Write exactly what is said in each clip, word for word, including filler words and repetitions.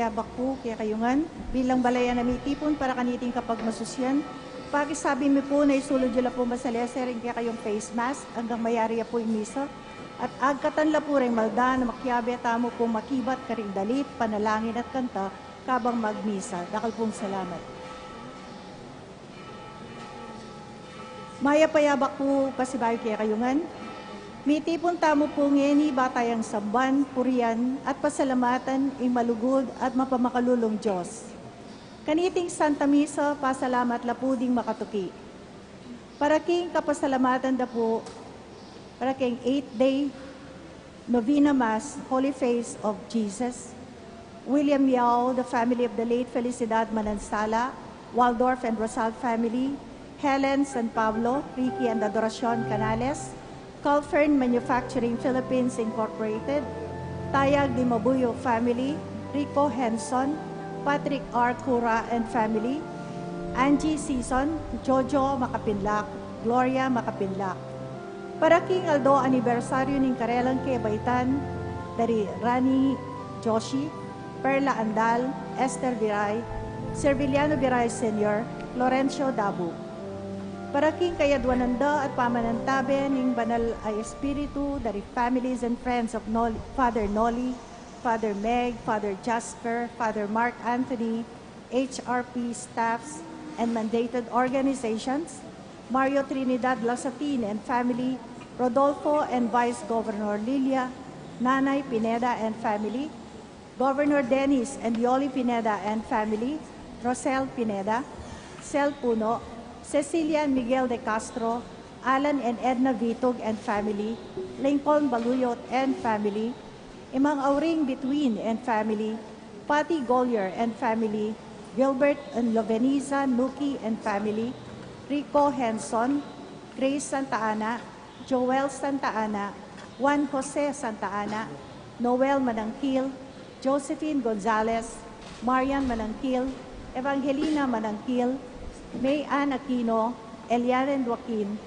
Abak pu kekayu ngan, bilang balayan a mitipun para kaniting kapagmasusyan, pakisabi mi pu na isulud yu la pu masalese ring kekayung face mask anggang mayari ya pu ing misa, at agkatan la pu reng malda na makiabe tamu pung makibat karing dalit, panalangin at kanta kabang magmisa. Dakal pung salamat. Mayap a abak pu pasibayu kekayu ngan. Mitipun tamu pu ngeni ba tayang samban, purian, at pasalamatan ing malugud at mapamakalulung Dios. Kaniting Santa Misa, pasalamat la pu ding makatuki. Para king kapasalamatan da pu, para king eighth day Novena Mass, Holy Face of Jesus, William Yao, the family of the late Felicidad Manansala, Waldorf and Rosal family, Helen San Pablo, Ricky and Adoracion Canales, Calfern Manufacturing Philippines Incorporated, Tayag de Mabuyo family, Rico Henson, Patrick R. Cura and family, Angie Season, Jojo Makapinlak, Gloria Makapinlak. Para king aldo anibersaryu ning karelang kebaitan, dari Rani Joshi, Perla Andal, Esther Viray, Serviliano Viray Senior, Florencio Dabu. Para king kayadwanan da at pamanantabe ning banal a espiritu, dari families and friends of Nol-, Father Noli, Father Meg, Father Jasper, Father Mark Anthony, H R P staffs, and mandated organizations, Mario Trinidad Lasatin and family, Rodolfo and Vice Governor Lilia, Nanay Pineda and family, Governor Dennis and Yoli Pineda and family, Rosel Pineda, Sel Puno, Cecilia and Miguel de Castro, Alan and Edna Vitug and family, Lincoln Baluyot and family, Imang Auring Bituin and family, Patty Golyer and family, Gilbert and Loveniza Nuki and family, Rico Henson, Grace Santa Ana, Joel Santa Ana, Juan Jose Santa Ana, Noel Manangkil, Josephine Gonzalez, Marian Manangkil, Evangelina Manangkil, May Ann Aquino, Elian and Joaquin,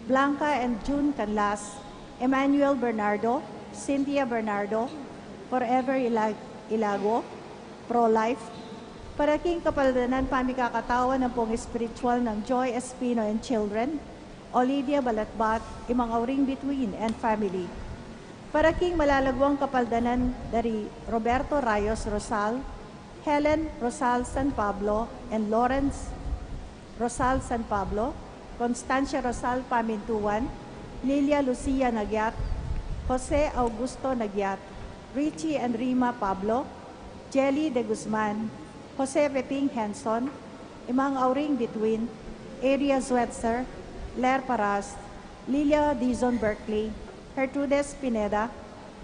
Blanca and June Canlas, Emmanuel Bernardo, Cynthia Bernardo, Forever Ilag-, Ilago, Pro-Life, para king kapaldanan pamikakatawan nang pung espiritual nang Joy Espino and children, Olivia Balatbat, Imang Auring Bituin and family. Para king malalaguang kapaldanan dari Roberto Rayos Rosal, Helen Rosal San Pablo and Lawrence Rosal San Pablo, Constancia Rosal Pamintuan, Lilia Lucia Nagyat, Jose Augusto Nagyat, Richie and Rima Pablo, Jelly de Guzman, Jose Peping Henson, Imang Auring Bituin, Aria Zwetzer, Ler Paras, Lilia Dizon Berkeley, Gertrudes Pineda,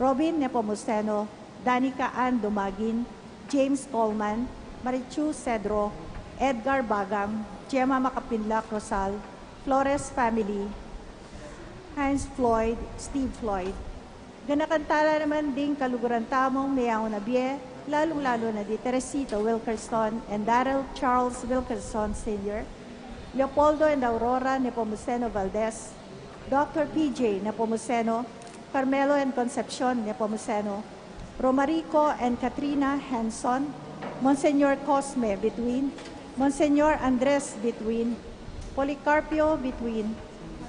Robin Nepomuceno, Danica Ann Dumagin, James Coleman, Marichu Cedro, Edgar Bagang, Gemma Makapinlak Rosal, Flores family, Heinz Floyd, Steve Floyd. Ganakan tala naman ding kaluguran tamung meyaun a bie, lalung-lalu na di Teresita Wilkerson and Daryl Charles Wilkerson Senior, Leopoldo and Aurora Nepomuceno Valdez, Doctor P J Nepomuceno, Carmelo and Concepcion Nepomuceno, Romarico and Katrina Henson, Monsignor Cosme Bituin, Monsignor Andres Bituin, Policarpio Bituin,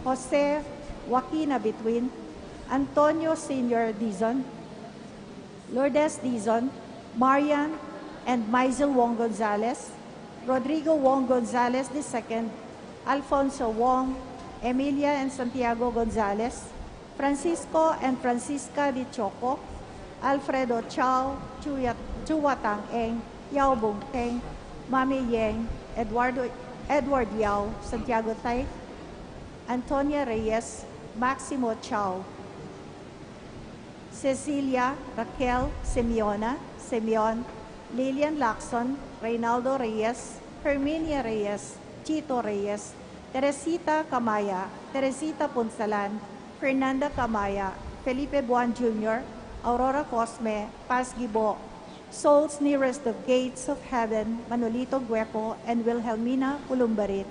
Jose Joaquina Bituin, Antonio Senior Dizon, Lourdes Dizon, Marian and Maisel Wong Gonzalez, Rodrigo Wong Gonzalez the second, Alfonso Wong, Emilia and Santiago Gonzalez, Francisco and Francisca de Choco, Alfredo Chao, Chuya-, Chua Tang Eng, Yao Bung Teng, Mami Yeng, Eduardo, Edward Yao, Santiago Tay, Antonia Reyes, Maximo Chao, Cecilia, Raquel, Simeona, Simeon, Lilian Lacson, Reynaldo Reyes, Herminia Reyes, Chito Reyes, Teresita Camaya, Teresita Punsalan, Fernanda Camaya, Felipe Buan Junior, Aurora Cosme, Paz Gibo, Souls Nearest the Gates of Heaven, Manolito Gueco, and Wilhelmina Pulumbarit,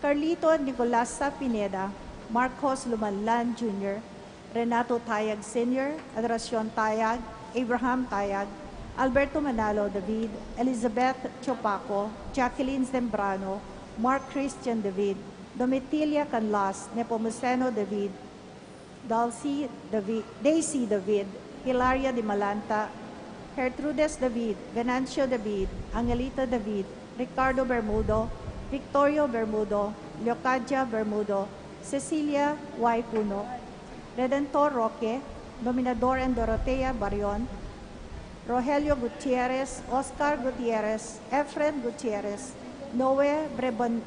Carlito and Nicolasa Pineda, Marcos Lumanlan Junior, Renato Tayag Senior, Adoracion Tayag, Abraham Tayag, Alberto Manalo David, Elizabeth Chopaco, Jacqueline Zambrano, Mark Christian David, Domitila Canlas, Nepomuceno David, Dulcie David, Daisy David, Hilaria Dimalanta, Gertrudes David, Venancio David, Angelita David, Ricardo Bermudo, Victorio Bermudo, Leocadia Bermudo, Cecilia Y Puno, Redentor Roque, Dominador and Dorotea Barion, Rogelio Gutierrez, Oscar Gutierrez, Efren Gutierrez, Noe Brebon-,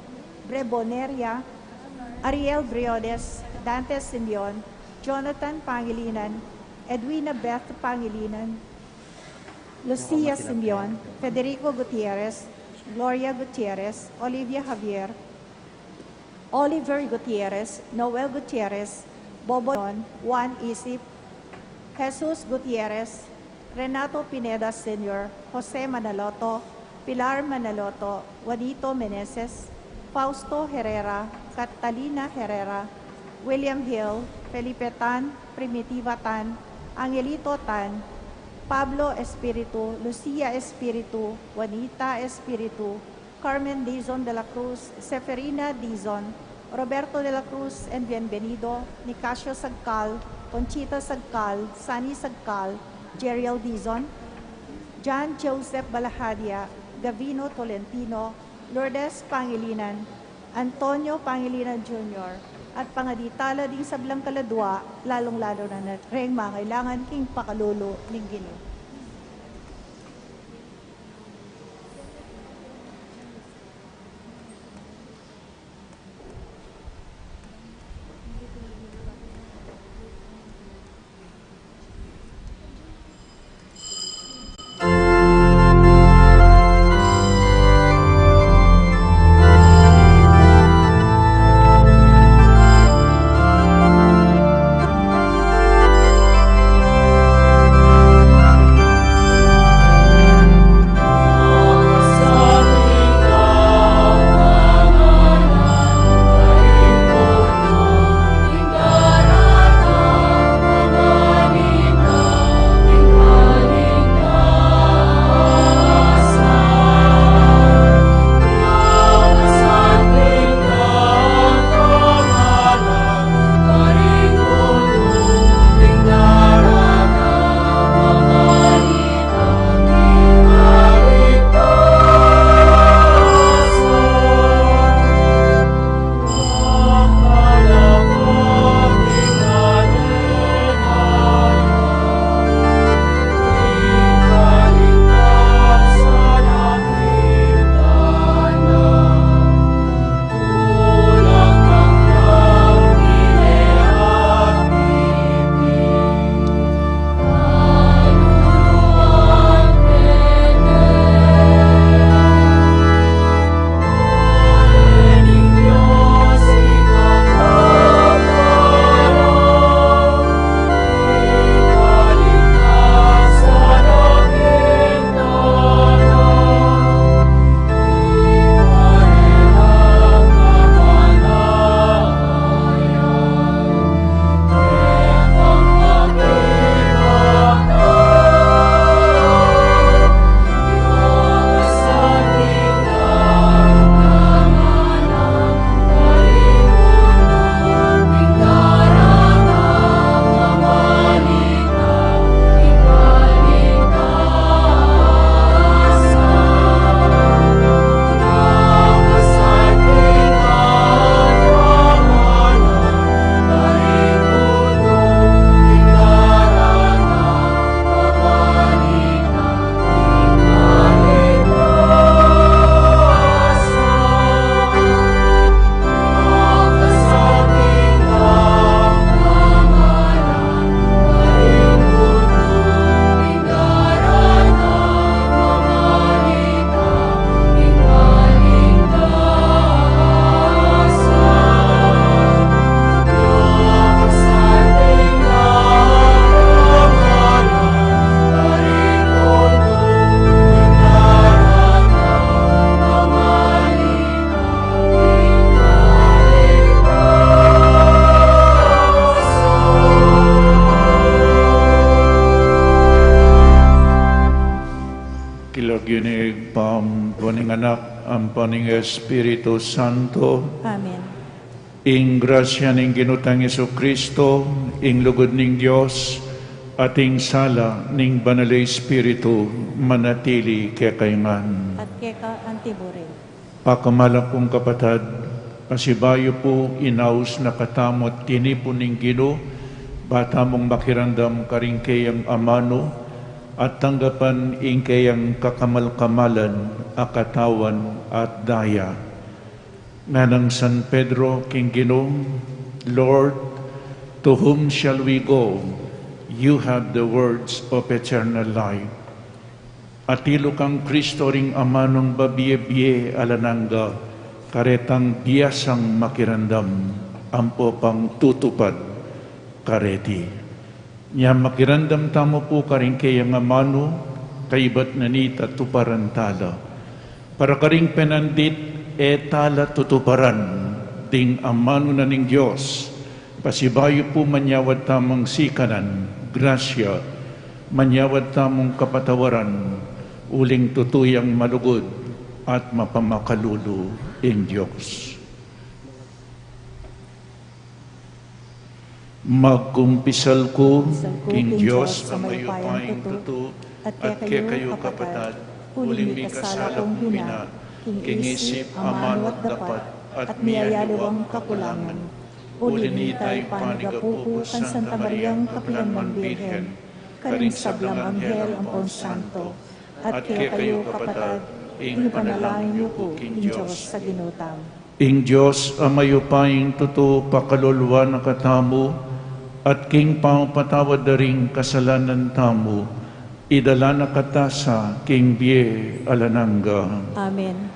Breboneria, Ariel Briones, Dante Simeon, Jonathan Pangilinan, Edwina Beth Pangilinan, Lucia Simeon, Federico Gutierrez, Gloria Gutierrez, Olivia Javier, Oliver Gutierrez, Noel Gutierrez, Bobo Juan Isip, Jesus Gutierrez, Renato Pineda Senior, Jose Manaloto, Pilar Manaloto, Juanito Meneses, Fausto Herrera, Catalina Herrera, William Hill, Felipe Tan, Primitiva Tan, Angelito Tan, Pablo Espiritu, Lucia Espiritu, Juanita Espiritu, Carmen Dizon de la Cruz, Seferina Dizon, Roberto de la Cruz and Bienvenido, Nicasio Sagcal, Conchita Sagcal, Sunny Sagcal, Jeriel Dizon, John Joseph Balahadia, Gavino Tolentino, Lourdes Pangilinan, Antonio Pangilinan Junior, at pangadi tala ding sablang kaladua, lalung-lalu na na reng mangailangan king pakalulu ning Ginu. Ing Ibpa, ampo ning Anak, ampo ning Espiritu Santo. Amen. Ing grasya ning Ginu tang Jesucristo, ing lugud ning Dios, at ing sala ning Banal a Espiritu, manatili kekayu ngan. At keka anti mu rin. Pakamalan kung kapatad, pasibayu pu inaus na katamu at tinipun ning Ginu, ba tamung makiramdam karing keyang amanu, at tanggapan ing keyang kakamal-kamalan a katawan at daya. Nganang San Pedro king Ginu, Lord, to whom shall we go? You have the words of eternal life. Atilu kang Kristo ring amanung babie-bie alang angga, karetang biasang makiramdam, ampo pang tutupad kareti. Nya makiramdam tamu pu karing keyang amanu, kaybat na nita tuparan tala. Para karing penandit e tala tutuparan, ding amanu na ning Dios, pasibayu pu manyawad tamung sikanan, grasya, manyawad tamung kapatawaran, uling tutu yang malugud at mapamakalulu ing Dios. Magkumpisal ku king Dios a mayupayang tutu, at kekayu kapatad, uling mikasala kung hina, king isip, amanu at dapat, at miyaliwang kakulangan. Uli na nita, ipanyawad ku pu kang Santa Mariang kapilanman Birhen, karing sablang anghel ampong santo, at kekayu kapatad, ipanalangin yu ku king Dios a Ginu tamu. Ing Dios a mayupayang tutu pakalulu na katamu, at king pamapatawad da ring kasalanan tamu, idala na kata sa king bie alang angga. Amen.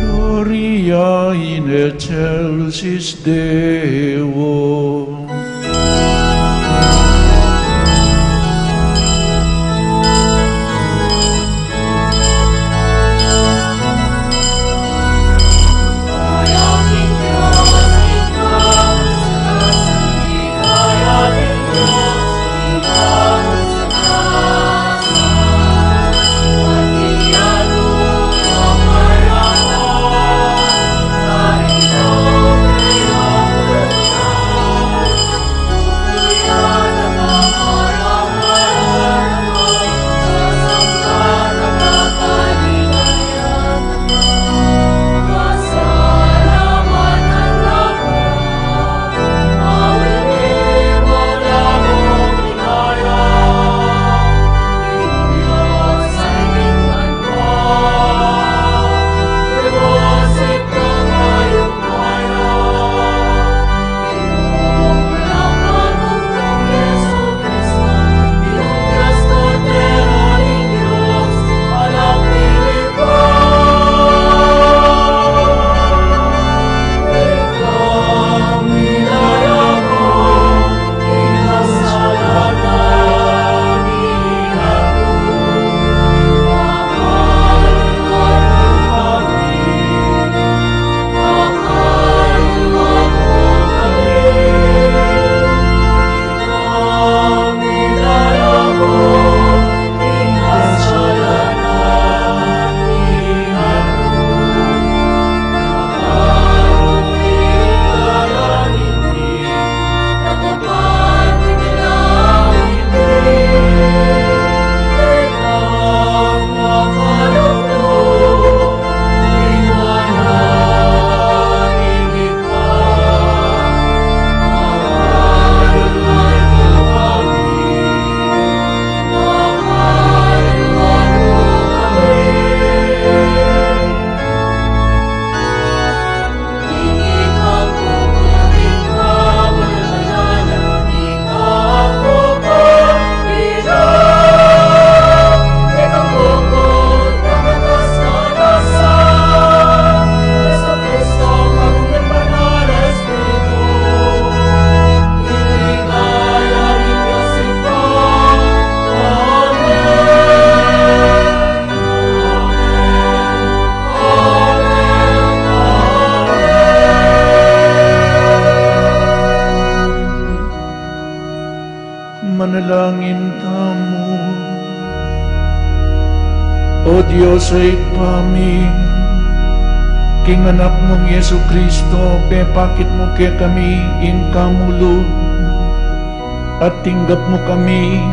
Gloria in excelsis Deo. Panalangin tamu. O Dios a Ibpa mi, king Anak mung Jesucristo, pepakit mu kekami ing kamu lub, at tinggap mu kami,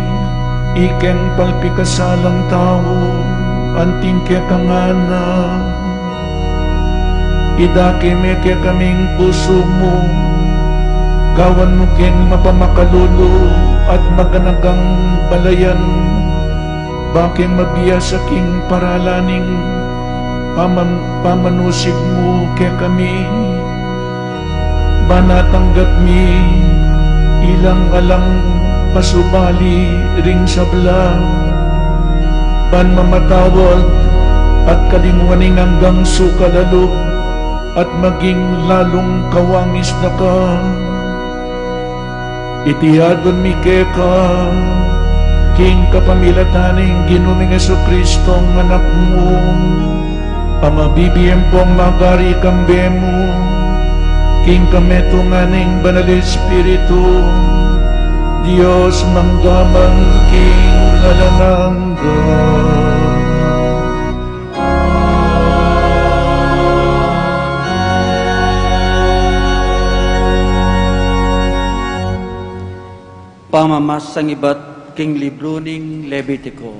ikeng palpikasalang tau, anting kekang anak. Idake me kekaming pusu mu, gawan mu keng mapamakalulu at maganagang balayan, bakeng mabiasa king paralan ning paman-, pamanusig mu kekami. Ban atanggap mi ilang alang pasubali ring sabla, ban mamatawad at kalingwan ing anggang suka la lub, at maging lalung kawangis na ka. Iti adwan mi keka, king kapamilatan ning Ginu ming Jesucristo, Anak mu, a mabibie ampong magari kambe mu, king kametungan ning Banal Espiritu, Dios mangga man king alang angga. Pamamasang ibat king libru ning Levitico.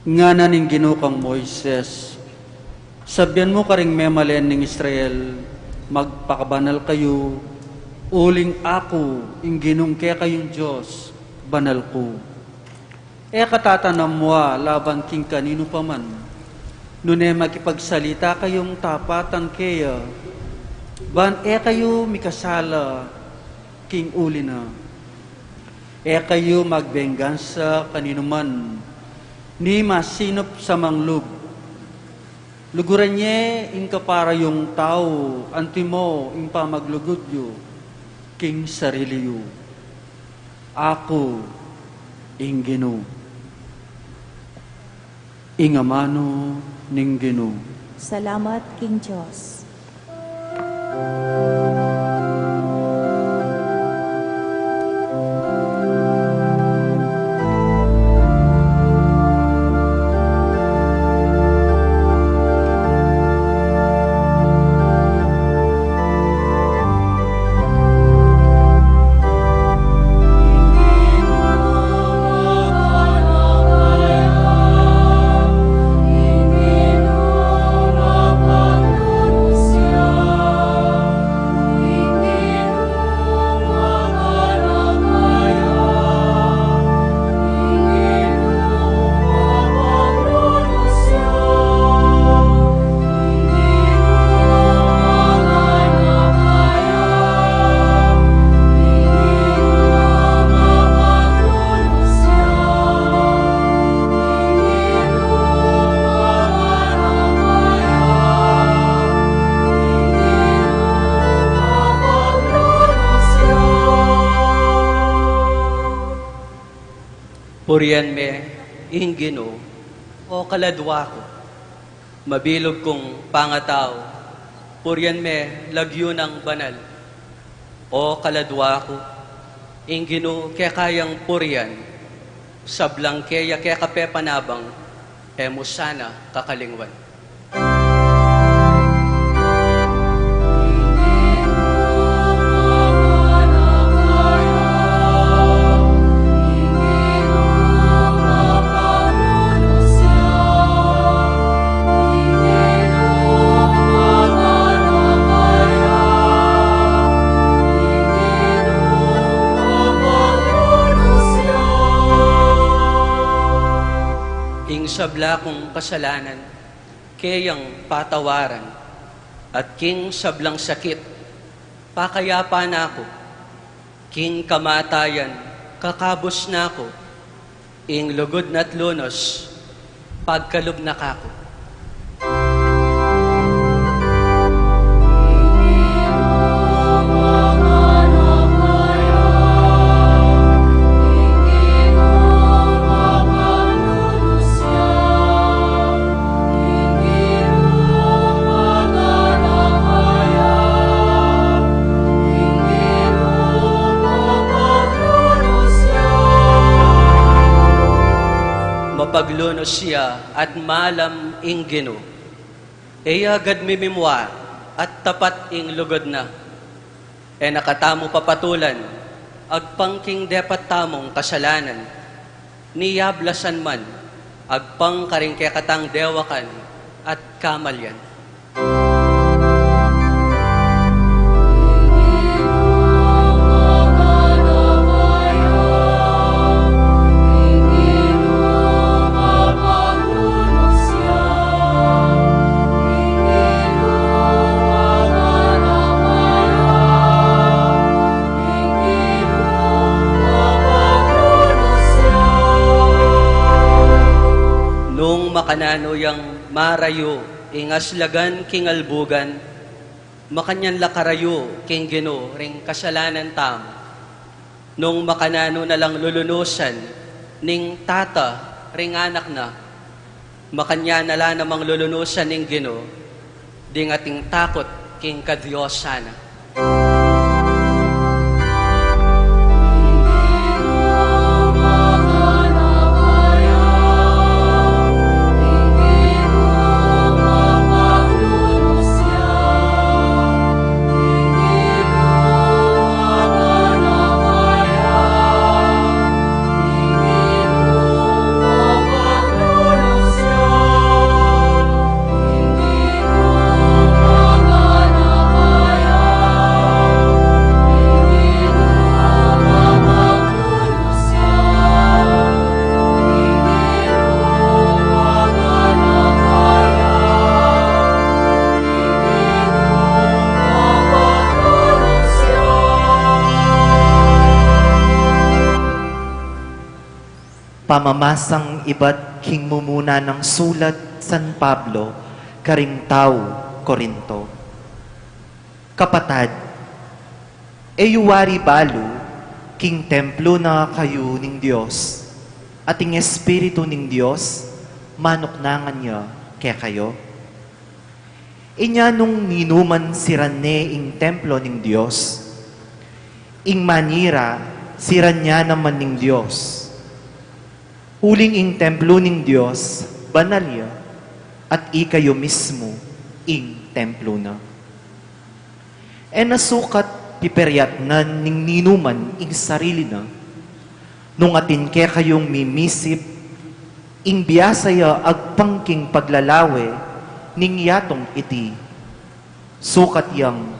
Ngana ning Ginu kang Moises, sabian mu karing memalen ning Israel, magpakabanal kayu, uling aku, ing Ginung kekayung Dios, banal ku. E ka tatanamwa laban king kaninu pa man, nune makipagsalita kayung tapatan keya, ban e kayu mikasala king uli na. E kayu magbengansa kaninu man, ni masinup sa manglub. Luguran ye ing kapara yung tau, antimo ing pamaglugud yu king sarili yu. Aku ing Ginu. Ing amanu ning Ginu. Salamat king Dios. Purian me ing Ginu, o kaladua ku, mabilug kung pangatau, purian me lagyu nang banal. O kaladua ku, ing Ginu keka yang purian, sablang keya keka pepanabang, e mu sana kakalingwan. Ing sabla kung kasalanan, keyang patawaran, at king sablang sakit, pakayapan na ku, king kamatayan, kakabus na ku, ing lugud na't lunus, pagkalub na kaku. Nus ya at malam ing Ginu. E ya gad mimimua at tapat ing lugud na. E na katamu papatulan, agpang king depat tamung kasalanan, ni ablasan man, agpang karing kekatang dewakan at kamalian. Nung makananu yang marayu ing aslagan king albugan, makanyan la karayu king Ginu ring kasalanan tamu. Nung makananu na lang lulunusan ning tata ring anak na, makanyan na la namang lulunusan ning Ginu ding ating takut king kadiosan na. Pamamasang ibat king mumuna nang sulat San Pablo karing tau Corinto. Kapatad, e yu wari balu king templo na kayu ning Dios, at ing Espiritu ning Dios manuknangan ya kekayu? Inya nung ninuman siran ne ing templo ning Dios, ing manira siran ya naman ning Dios. Uling ing templo ning Dios banal ya, at ikayu mismu ing templo na. E na sukat piperyatnan ning ninuman ing sarili na. Nung atin kekayung mimisip, ing biasa ya agpang king paglalawe ning yatung iti, sukat yang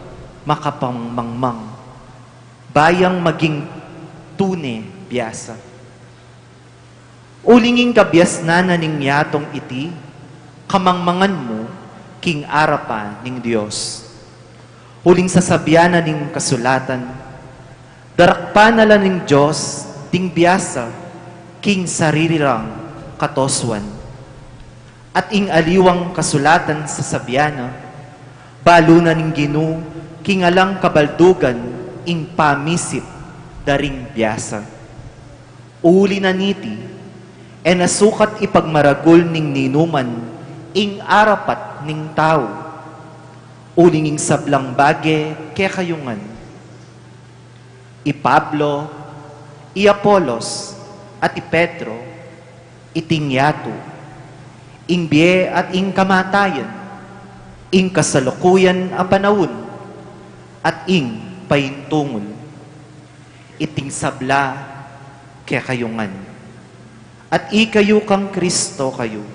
makapamangmang, ba yang maging tune biasa. Uling ing kabiasnan na ning yatung iti, kamangmangan mu king arapan ning Dios. Uling sasabian na ning kasulatan, darakpan na la ning Dios ding biasa king sarili rang katosuan. At ing aliwang kasulatan sasabian na, balu na ning Ginu king alang kabaldugan ing pamisip da ring biasa. Uli na niti, e na sukat ipagmaragul ning ninuman ing arapan ning tau, uling ing sablang bage kekayu ngan. I Pablo, i Apolos, at i Pedro, iting yatu, ing bie at ing kamatayan, ing kasalukuyan a panaun, at ing paintungul. Iting sabla kekayu ngan. At ikayu kang Kristo kayu,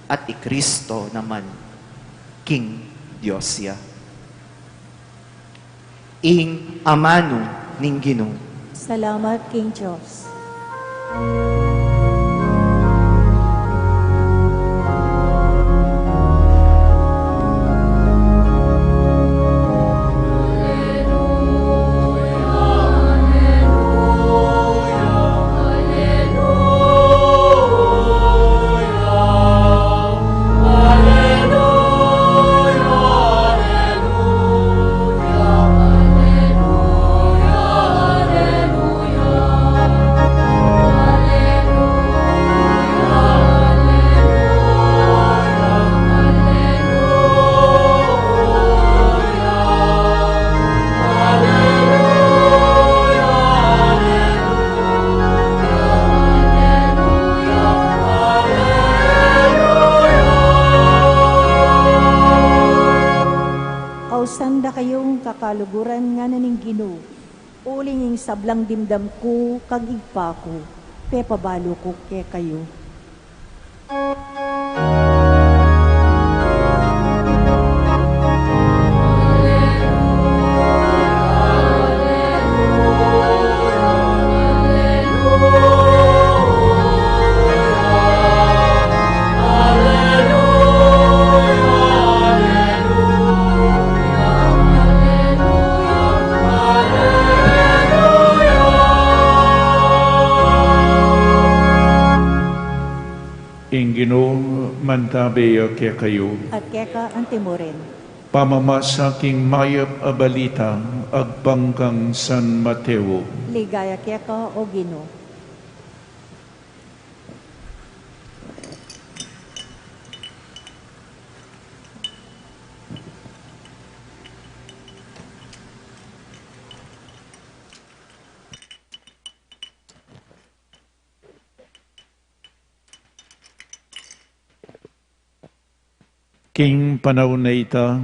at i Kristo naman king Dios ya. Ing amanu ning Ginu. Salamat king Dios. Dakayung kakaluguran, ngana ning Ginu, uling ing sablang dimdam ku kag Ibpa ku, pepabalu ku kekayu. Ing Ginu mantabe ya kekayu. At keka antimurin. Pamamasa king mayap a balita agpang kang San Mateo. Ligaya keka, O Ginu. King panaun a ita,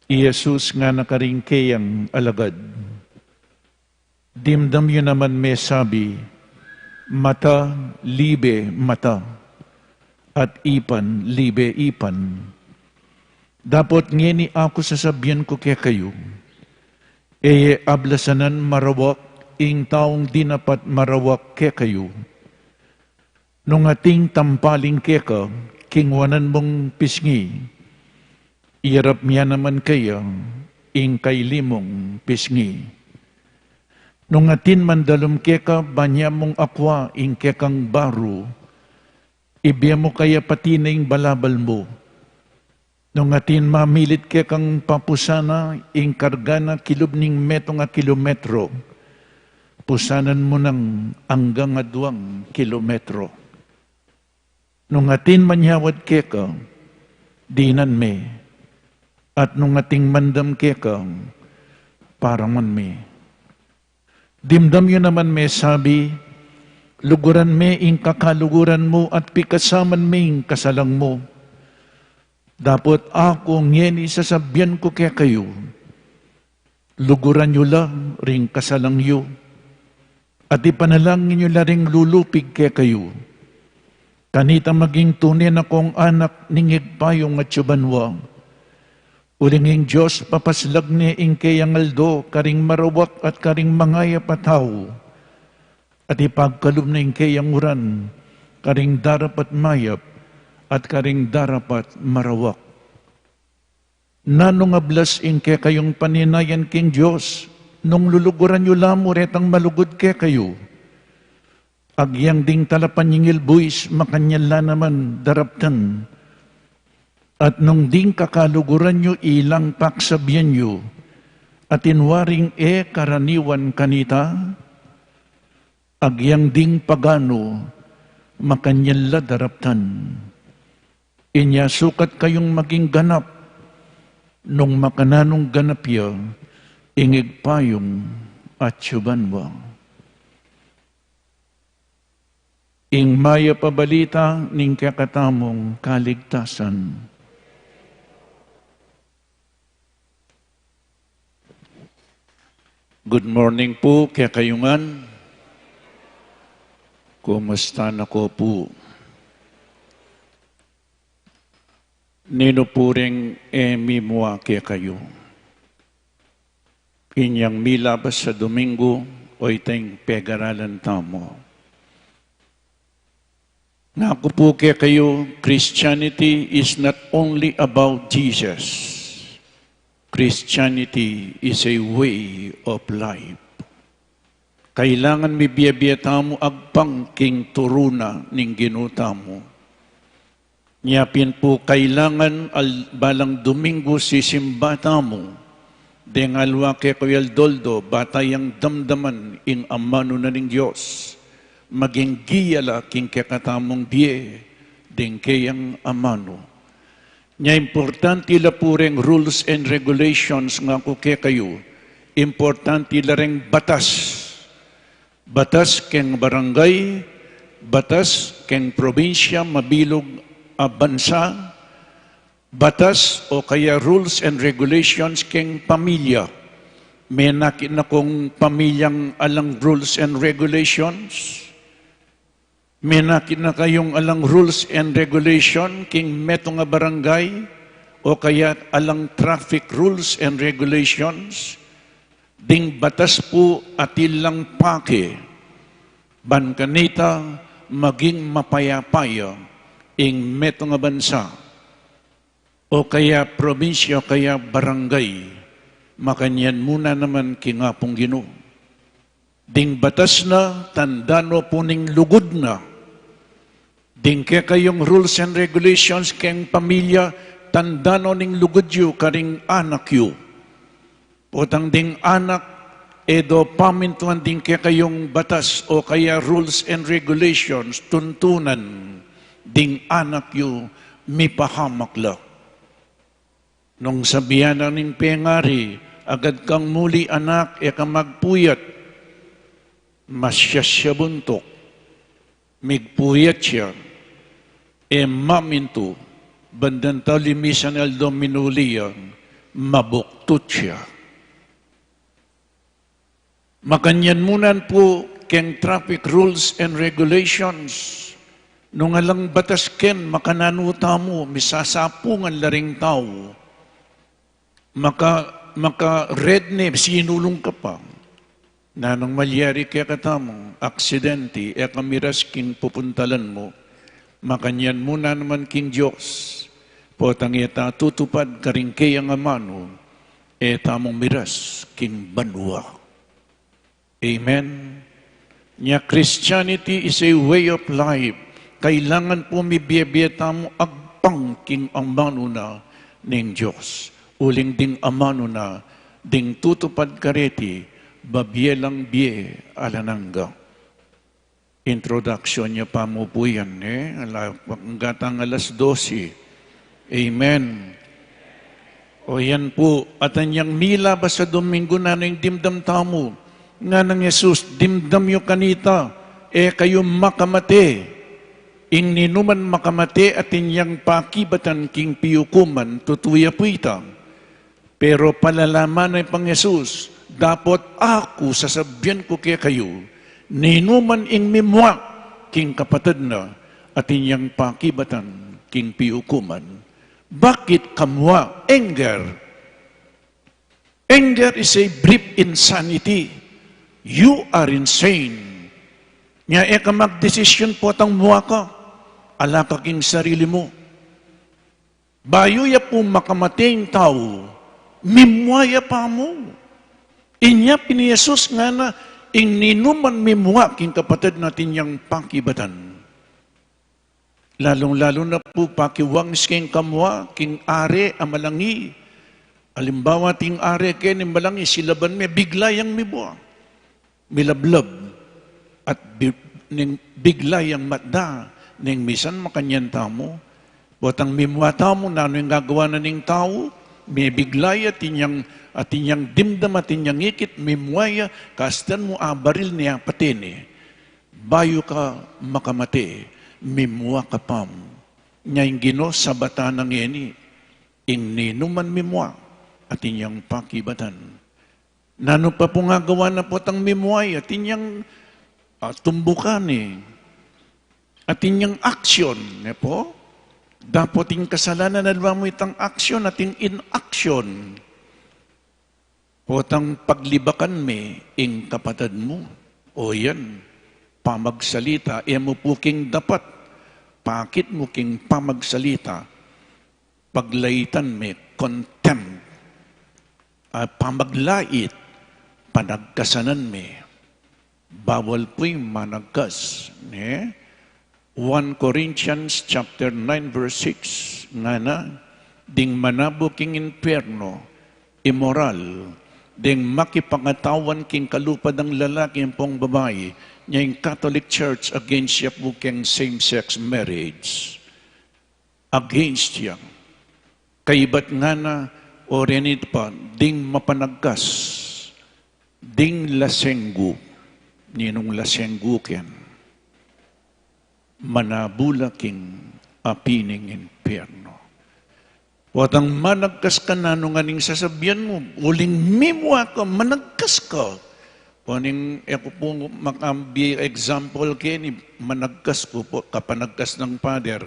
i Jesus ngana karing keyang alagad, dimdam yu naman mesabi, mata libe mata, at ipan libe ipan. Dapot ngeni aku sasabian ku kekayu, e ye ablasanan marawak ing taung dinapat marawak kekayu. Nung ating tampaling keka, kinwanan mung pisngi, iyarap mya naman keya ing kaili mung pisngi. Nung atin mandalum keka, banya mung akwa ing kekang baru, ibie mu kaya pati na ing balabal mu. Nung atin mamilit kekang papusana ing karga na kilub ning metung a kilometro, pusanan mu nang anggang aduang kilometro. Nung atin manyawad keka, dinan me, at nung atin mandam keka, paraman me. Dimdam yu naman mesabi, luguran me ing kakaluguran mu at pikasaman me ing kasalang mu. Dapot aku ngeni sasabian ku kekayu, luguran yu la ring kasalang yu, at ipanalangin yu la ring lulupig kekayu. Kanita maging tune na kong anak ning Ibpa yung atsu banua. Uling ing Dios papaslag ne ing keyang aldo karing marawak at karing mangayap a tau, at ipagkalub ne ing keyang uran karing darapat mayap at karing darapat marawak. Nanung ablas ing kekayung paninayan king Dios, nung luluguran yu la mu retang malugud kekayu. Agyang ding talapanyingil buis, makanyan la naman daraptan. At nung ding kakaluguran yu ilang paksabian yu, atin waring e karaniwan kanita, agyang ding paganu, makanyan la daraptan. Inya sukat kayung maging ganap, nung makananung ganap ya ing Ibpa yung atsu banua. Ing mayap a balita ning kekatamung kaligtasan. Good morning pu kekayu ngan. Kumusta na ko pu? Ninu pu ring e mimua kekayu? Inyang milabas a Domingo, o iteng pegaralan tamu. Ngaku pu kekayu, Christianity is not only about Jesus. Christianity is a way of life. Kailangan mibie-bie tamu agpang king turu na ning Ginu tamu. Nya pin pu kailangan al-, balang Domingo sisimba tamu, deng aliwa kekayu aldo-aldo, ba tayang damdaman ing amanu na ning Dios, maging giya la king kekatamung bie, deng keyang amanu. Nya importante la pu reng rules and regulations ngaku kekayu, importante la reng batas. Batas keng barangay, batas keng probinsya, mabilug a bansa, Batas o kaya rules and regulations keng pamilya. Menakit na kung pamilyang alang rules and regulations? Menakit na kayung alang rules and regulation king metung a barangay o kaya alang traffic rules and regulations? Ding batas pu atin lang pake ban kanita maging mapayapa ya ing metung a bansa o kaya probinsya o kaya barangay. Makanyan mu na naman king Apung Ginu. Ding batas na, tanda no pu ning lugud na. Ding kekayung rules and regulations keng pamilya, tanda no ning lugud yu karing anak yu. Potang ding anak, e do pamintuan ding kekayung batas o kaya rules and regulations, tuntunan ding anak yu, mipahamak la. Nung sabian na ning pengari, agad kang muli anak, e ka magpuyat. Masyasya buntuk. Migpuyat ya, e mamintu, bandang tau limisan aldo minuli ya, mabuktut ya. Makanyan mu nan pu keng traffic rules and regulations. Nung alang batas ken, makananu tamu, misasapungan la ring tau. Maka, maka-red ne, sinulung ka pa. Nanung malyari kekatamu, aksidente, e ka miras king pupuntalan mu. Makanyan mu na naman king Dios. Potang e ta tutupad karing keyang amanu, e tamu miras king banua. Amen. Nya Christianity is a way of life. Kailangan pu mibie-bie tamu agpang king amanu na ning Dios. Uling ding amanu na, ding tutupad kareti, babie lang bie alang angga. Introduction ya pa mu pu yan, e? Ala, angga tang alas dose. Amen. O yan pu, atan yang milabas a Dominggu, nanu ing dimdam tamu? Nganang Jesus, dimdam yu kanita, e kayu makamate. Ing ninuman makamate atin yang pakibatan king piukuman, tutu ya pu ita. Pero palalaman ne pang Jesus, dapot aku sasabian ku kekayu, ninuman ing mimua king kapatad na, atin yang pakibatan king piukuman. Bakit kamua? Anger. Anger is a brief insanity. You are insane. Nya e ka magdesisyon potang mua ka, ala ka king sarili mu. Bayu ya pu makamate ing tau, mimua ya pa mu. Inya pin i Jesus ngana, ing ninuman mimua king kapatad na atin yang pakibatan. Lalung-lalu na pu pakiwang king kamua, king are a malangi. Alimbawa, ating are keni malangi, silaban me, bigla yang mimua. Milablab. At bi-, ning bigla yang matda, ning misan makanyan tamu. Potang mimua tamu, nanu ing gagawa na ning tau? Mibigla ya, atin yang, atin yang dimdam, atin yang ikit, mimua ya, kastan mu abaril ne, apate ne. Bayu ka makamate, mimua ka pa mu. Nya ing Ginu sabatan na ngeni, ing ninuman mimua, atin yang pakibatan. Nanu pa pung agawan na potang mimua ya, atin yang, ah, tumbukan ne. Atin yang action, ne pu? Dapot ing kasalanan, aliwa mu itang action, atin inaction. Potang paglibakan me ing kapatad mu. O yan, pamagsalita, e mu pu king dapat, pakit mu king pamagsalita. Paglaitan me, contempt. Ah, pamaglait, panagkasanan me. Bawal pu ing managkas, ne? One Corinthians chapter nine verse six, ngana, ding manabu king impyerno, immoral, ding makipangatawan king kalupa dang lalaki ampong babai, nya ing Catholic Church against ya pu keng same-sex marriage. Against ya. Kaybat ngana, o reni pa, ding mapanagkas, ding lasenggu, ninung lasenggu ken, manabu la king api ning impyerno. Potang managkas ka, nanu ngan ing sasabian mu? Uling mimua ka, managkas ka. Oning e ku pu makabie example keni, managkas ku pu, kapanagkas nang pader.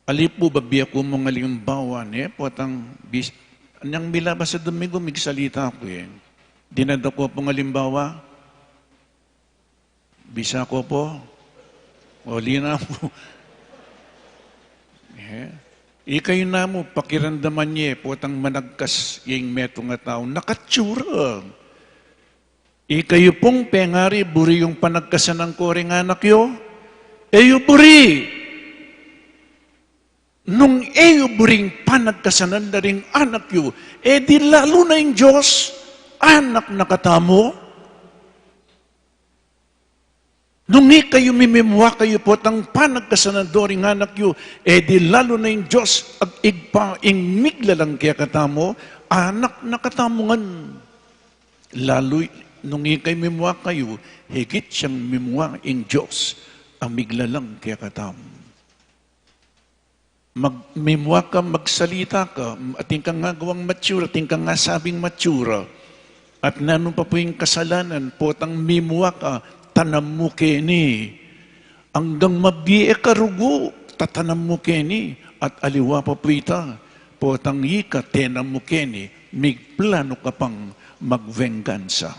Ali pu, babie ku mung alimbawa, ne, potang bis-, nang milabas a Domingo, migsalita ku, e. Dinadako pung alimbawa, bisa ko pu, o, linaw pu. E, ikayu namu, pakiramdaman ye, potang managkas ya ing metung a tau, nakatsura. Ikayu pung pengari, buri yung panagkasanan ko ring anak yu? E yu buri. Nung e yu buring panagkasanan da ring anak yu, e di lalu na ing Dios, anak na katamu. Nung ikayu mimimua kayu potang panagkasanan do ring anak yu, e di lalu na ing Dios, ag Ibpa, ing miglalang kekatamu, anak na katamu ngan. Lalu nung ikayu mimua kayu, higit yang mimua ing Dios a miglalang kekatamu. Mag-, mimua ka, magsalita ka, atin kang agawang mature, atin kang asabing mature. At nanu pa pu ing kasalanan, potang mimua ka, tanam mu keni. Anggang mabie ka rugu, tatanam mu keni. At aliwa pa pu ita, potang ika tenam mu keni, migplano ka pang magvenggansa.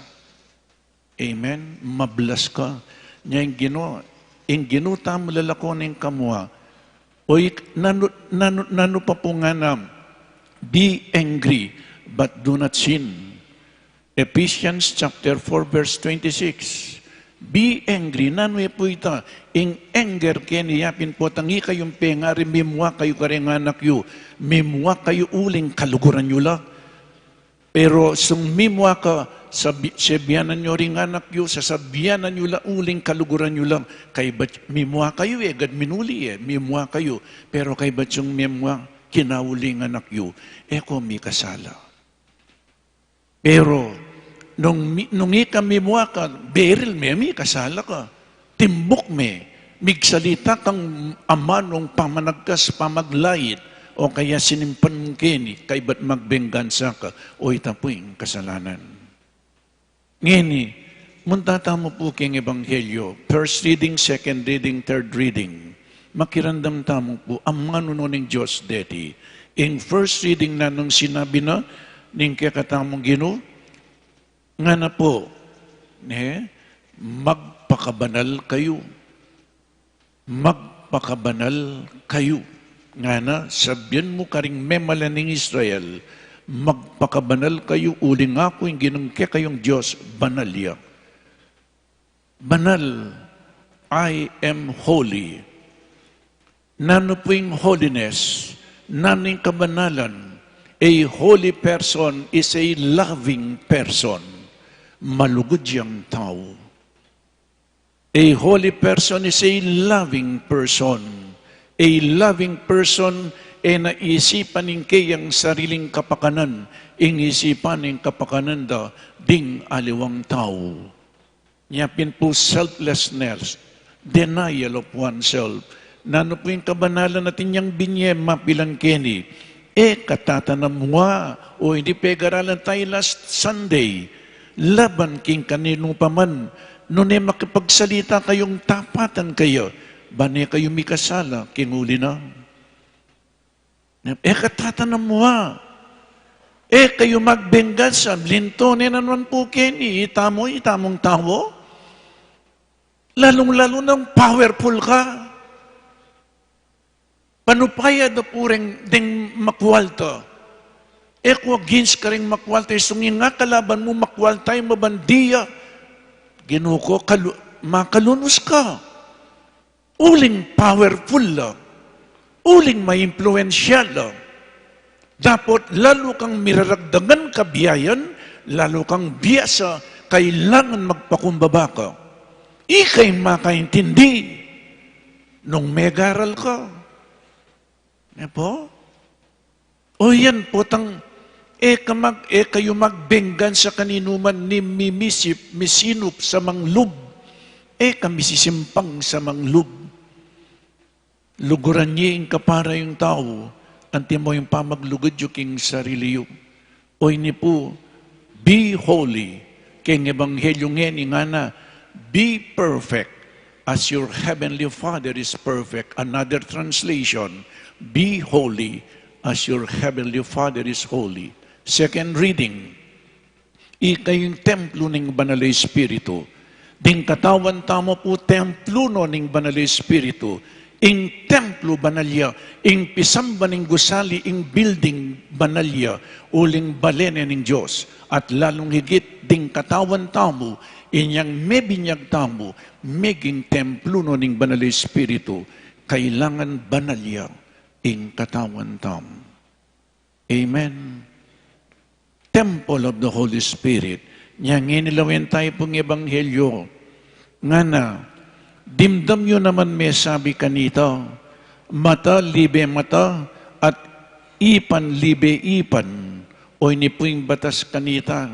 Amen? Mablas ka. Nya ing Ginu, ing Ginu tamu lalako ning kamua. O ik-, nanu, nanu, nanu pa pu ngana, "Be angry, but do not sin." Ephesians chapter four, verse twenty-six. Be angry, nanu e pu ita, ing anger keni yapin potang ikayung pengari mimua kayu karing anak yu, mimua kayu uling kaluguran yu la. Pero sung mimua ka, sabi-, sebianan yu ring anak yu, sasabianan yu la uling kaluguran yu la, kaybat mimua kayu, e gad minuli e, mimua kayu. Pero kaybat sung mimua, kinauli ing anak yu, e ko mikasala. Pero nung mi-, nung ika mimua ka, beril me, mikasala ka. Timbuk me, migsalita kang amanung pamanagkas, pamaglait, o kaya sinimpan mu keni, kaybat magbenggansa ka, o ita pu ing kasalanan. Ngeni, munta tamu pu king Ebanghelyo, first reading, second reading, third reading. Makiramdam tamu pu, amanu no ning Dios deti. Ing first reading na nung sinabi na, ning kekatamung Ginu, ngana pu, ne, magpakabanal kayu. Magpakabanal kayu. Ngana, sabian mu karing memala ning Israel, magpakabanal kayu, uling aku ing Ginung kekayung Dios, banal ya. Banal, I am holy. Nanu pu ing holiness? Nanu ing kabanalan? A holy person is a loving person. Malugud yang tau. A holy person is a loving person. A loving person, e na isipan ing keyang sariling kapakanan, ing isipan ing kapakanan da ding aliwang tau. Nya pin pu selflessness, denial of oneself. Nanu pu ing kabanalan atin yang binye mapilan keni? E ka tatanam wa, o ini pegaralan tayu last Sunday, laban king kaninu pa man, nune makipagsalita kayung tapatan kaya, bane kayu mikasala king uli na. E ka tatanam wa. E kayu magbenggansa, linto ne naman pu keni, itamu, itamung tau. Lalung-lalu nang powerful ka. Panupaya da pu reng deng makwalta. E ku against karing makwalta, isung ing kalaban mu makwalta, e mabandia. Ginu ku, kalu-, makalunus ka. Uling powerful la, uling maimpluensyal la. Dapot lalu kang miraragdagan kabiayan, lalu kang biasa, kailangan magpakumbaba ka. Ika ing makaintindi nung megaral ka. Ne pu? O yan, potang, e ka mag-, e kayu magbenggansa kaninuman ning mimisip, misinup sa manglub. E ka misisimpang sa manglub. Luguran ye ing kaparayung tau, Antimo ing pamaglugud yu king sarili yu. O ini pu, "Be holy." Keng ebanghelyu ngeni ngana, "Be perfect as your heavenly Father is perfect." Another translation, "Be holy as your heavenly Father is holy." Second reading, ikayu ing templo ning Banal a Espiritu. Ding katawan tamu pu templo no ning Banal a Espiritu. Ing templo banal ya, ing pisamba ning gusali, ing building banal ya, uling bale ne ning Dios. At lalung higit ding katawan tamu, inyang mebinyag tamu, meging templo no ning Banal a Espiritu, kailangan banal ya ing katawan tamu. Amen. Temple of the Holy Spirit. Nya ngeni lawen tayu pung ebanghelyo. Ngana, dimdam yu naman mesabi kanita, mata libe mata, at ipan libe ipan. O ini pu ing batas kanita.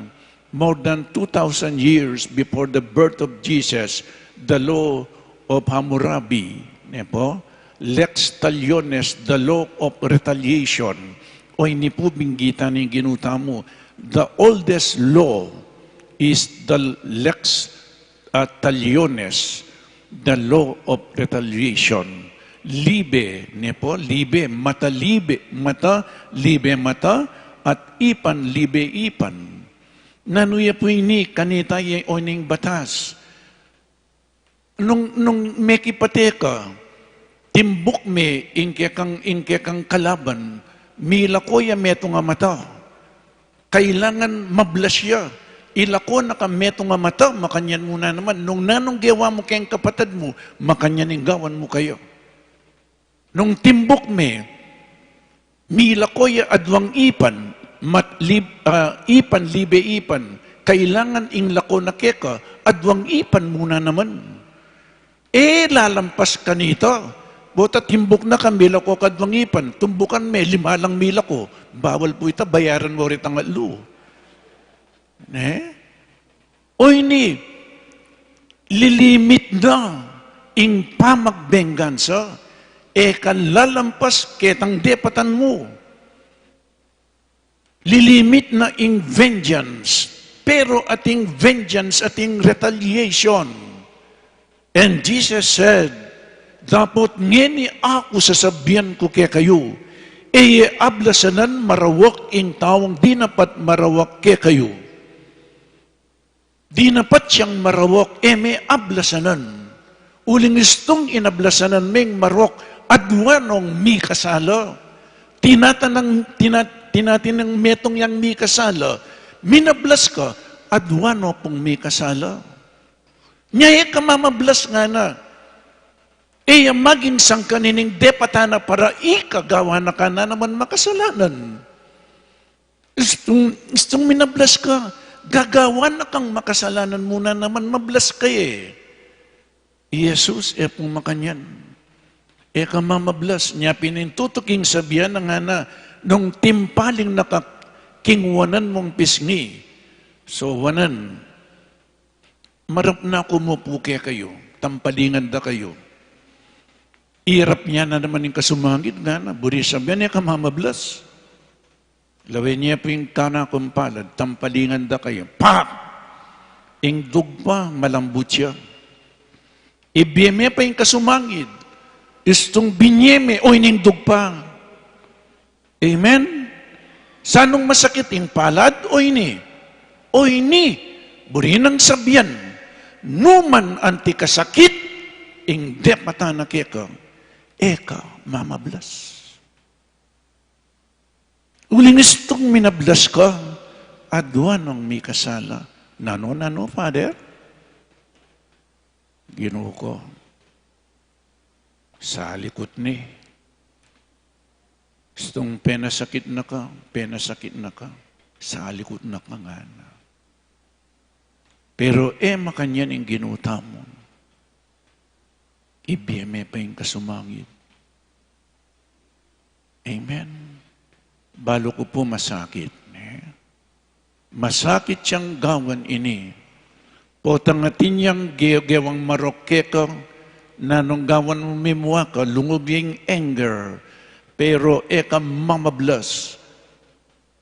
More than two thousand years before the birth of Jesus, the law of Hammurabi, ne pu? Lex talionis, the law of retaliation. O ini pu binggitan ning Ginu tamu, the oldest law is the lex, uh, talionis, the law of retaliation. Libe, ne pu? Libe, mata libe, mata libe mata, at ipan libe ipan. Nanu ya pu ini kanita? Ya o ining batas. Nung, nung mekipate ka, timbuk me ing kekang, ing kekang kalaban, milako ya metung a mata. Kailangan mablas ya. Ilako na ka metung a mata, makanyan mu na naman. Nung nanung gewa mu keng kapatad mu, makanyan ing gawan mu kaya. Nung timbuk me, milako ya aduang ipan, mat-, lib-, ah, ipan libe ipan, kailangan ing lako na keka, aduang ipan mu na naman. E lalampas kanita. Bota timbuk na ka, milako ka aduang ipan, tumbukan me, lima lang milako. Bawal pu ita, bayaran mu rin tangatlu. Ne? O ini, lilimit na ing pamagbenggansa, e ka lalampas ketang depatan mu. Lilimit na ing vengeance, pero ating vengeance, ating retaliation. And Jesus said, dapot ngeni aku sasabian ku kekayu, e ye ablasanan marawak ing taung dinapat marawak kekayu. Dinapat yang marawak, e me ablasanan. Uling istung inablasanan meng marawak, adua nong mikasala. Tinatanang, tina-, tinatinang metung yang mikasala. Minablas ka, adua no pung mikasala. Nya e ka mamablas ngana. E ya maging sangkan ining depatan na para ika gawa na ka na naman makasalanan. Istung, istung minablas ka, gagawa na kang makasalanan mu na naman, mablas ka e. I Jesus, e pung makanyan. E ka mamablas, nya pin ing tutuking sabian na ngana, nung timpaling na ka king wanan mung pisngi. So, wanan, marap na ku mu pu kekayu, tampalingan da kayu. Irap nya na naman ing kasumangid ngana, buri sabian e ka mamablas. Lawen ye pu ing kanakung palad, tampalingan da kayu. Pak! Ing dugpa, malambut ya. Ibie me pa ing kasumangid. Istung binye me, o ini ing dugpa. Amen? Sanung masakit, ing palad o ini? O ini, buri nang sabian, numan anti kasakit, ing depatan na keka, e ka mamablas. Uling istung minablas ka, adua nong mikasala. Nanu, nanu, Father? Ginu ku, salikut ne. Istung penasakit na ka, penasakit na ka, salikut na ka ngana. Pero e makanyan ing Ginu tamu. Ibie me pa ing kasumangid. Amen. Balu ku pu masakit, ne? Masakit yang gawan ini. Potang atin yang ge-, gewang marok keka, nanung gawan mu, mimua ka, lungub ya ing anger. pero e ka mamablas,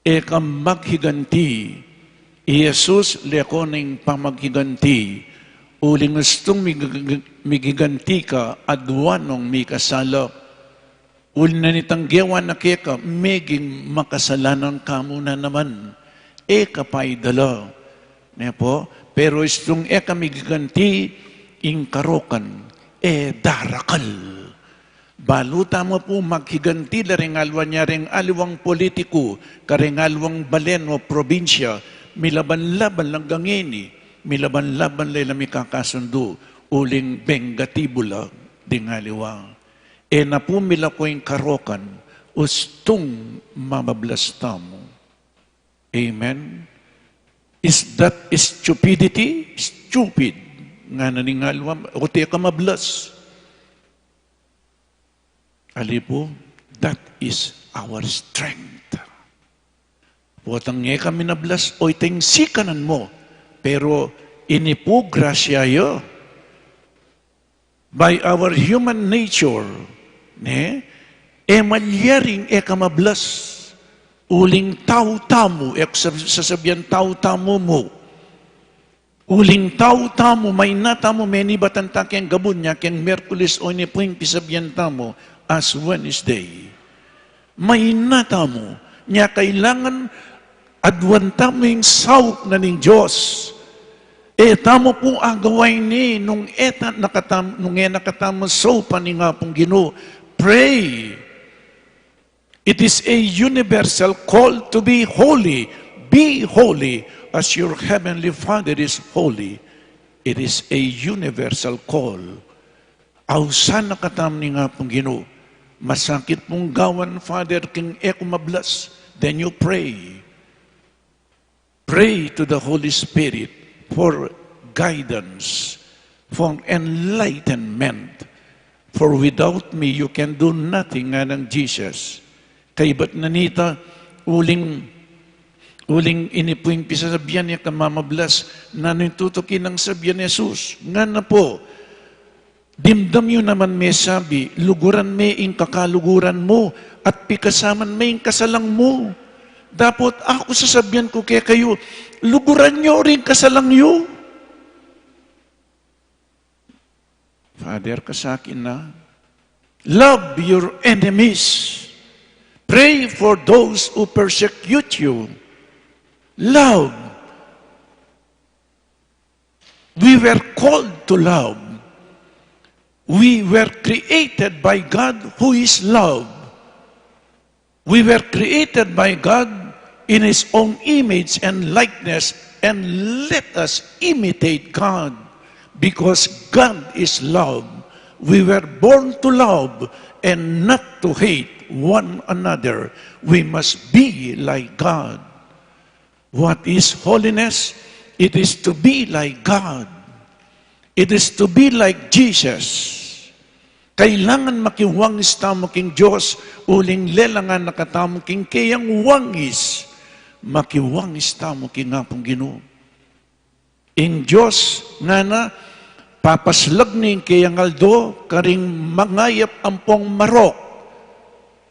e ka maghiganti. I Jesus leko ning pamaghiganti. Uling ustung mig-, mighiganti ka, adwa nong mikasala. Uli na nitang gewa na keka, meging makasalanan ka mu na naman. E ka pa idala. Ne pu? Pero istung e ka mighiganti, ing karokan, e darakal. Balu tamu pu maghiganti la ring aliwa nia, ring aliwang politiku, karing aliwang balen o probinsya, milaban-laban la ngeni, milaban-laban la ila mikakasundu, uling bengatibu la ding aliwa. E na pu milako ing karokan, ustung mamablas tamu. Amen? Is that stupidity? Stupid. Ngana ning aliwa, o te ka mablas. Ali pu, that is our strength. Potang e ka minablas, o iteng sikanan mu. Pero ini pu grasya ya. By our human nature, ne? E malyaring e ka mablas. Uling tau tamu, e ku sab-, sasabian tau tamu mu. Uling tau tamu, maina tamu, menibatan ta keng gabun nia, keng Miyerkules o ini pu ing pisabian tamu, Ash Wednesday. Maina tamu, nia kailangan adwan tamu ing saup na ning Dios. E tamu pu agawa ini nung e ta-, nakatam-, nung e na katamu saupan ning Apung Ginu. Pray. It is a universal call to be holy. Be holy as your heavenly Father is holy. It is a universal call. Ausan na katamu ning Apung Ginu. Masakit pung gawan, Father, king e ku mablas. Then you pray. Pray to the Holy Spirit for guidance, for enlightenment. For without me, you can do nothing, nganang Jesus. Kaybat na nita, uling, uling ini pu ing pisasabian nia, e ka mamablas, nanu ing tutuki nang sabian Jesus? Ngana pu, dimdam yu naman me sabi, luguran me ing kakaluguran mu, at pikasaman me ing kasalang mu. Dapot aku sasabian ku kekayu, luguran yu ring kasalang yu. Father, kasakin na. Love your enemies. Pray for those who persecute you. Love. We were called to love. We were created by God, who is love. We were created by God in His own image and likeness, and let us imitate God, because God is love. We were born to love and not to hate one another. We must be like God. What is holiness? It is to be like God. It is to be like Jesus. Kailangan makiwangis tamu king Dios, uling lelangan na katamu king keyang wangis. Makiwangis tamu king Apung Ginu. Ing Dios ngana, papaslag ne ing keyang aldo karing mangayap ampong marok.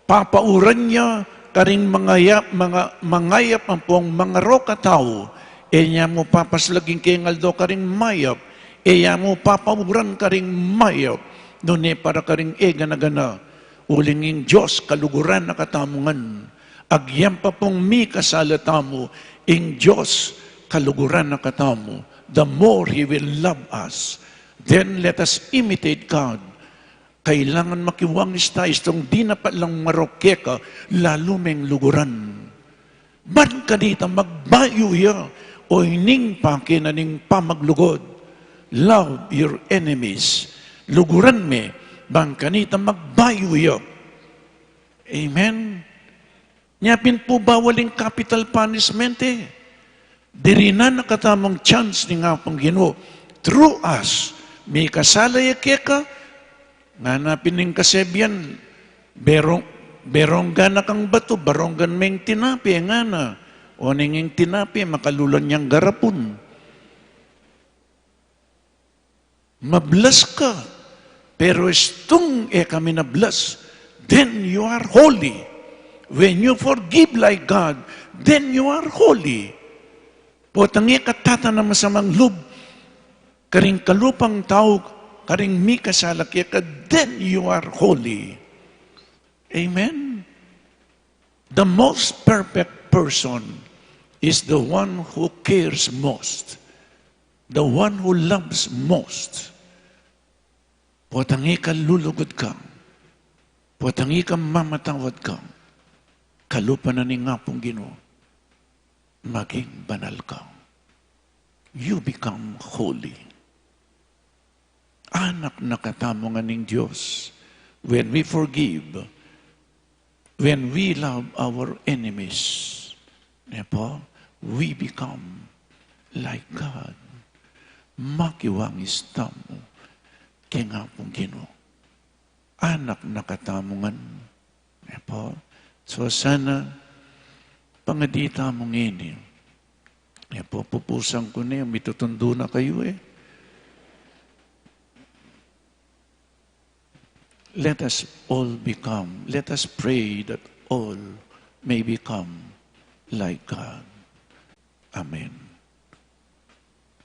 Papauran ya karing mangayap, manga-, mangayap ampong mangarok a tau. E ya mu papaslag ing keyang aldo karing mayap. E ya mu papauran karing mayap. Nune para karing e gana-gana. Uling ing Dios kaluguran na katamu ngan. Agyang pa pung mikasala tamu, ing Dios kaluguran na katamu. The more He will love us. Then let us imitate God. Kailangan makiwangis ta, istung dinapat lang marok keka, lalu meng luguran. Ban kanita magbayu ya, o ining pake na ning pamaglugud. Love your enemies. Luguran me, ban kanita magbayu ya. Amen. Nya pin pu bawal ing capital punishment e. Dirinan na katamung chance ning Apung Ginu. Through us, mikasala ya keka, ngana pin ning kasebian, berong-, beronggan na kang batu, baronggan me ing tinape, ngana. Oneng ing tinape, makalulan yang garapun. Mablas ka, pero istung e ka minablas, then you are holy. When you forgive like God, then you are holy. Potang e ka tatan a masamang lub karing kalupang tau, karing mikasala keka, then you are holy. Amen? The most perfect person is the one who cares most, the one who loves most. Potang e ka lulugud kang, potang e ka mamatawad kang, kalupa na ning Apung Ginu, maging banal kang. You become holy. Anak na katamu ngan ning Dios. When we forgive, when we love our enemies, ne po, we become like God. Makiwangis tamu keng Apung Ginu. Anak na katamu ngan. E po? So sana, pangadi tamu ngeni. E po, pupusan ku ne, mitutundu na kayu e. Let us all become, let us pray that all may become like God. Amen.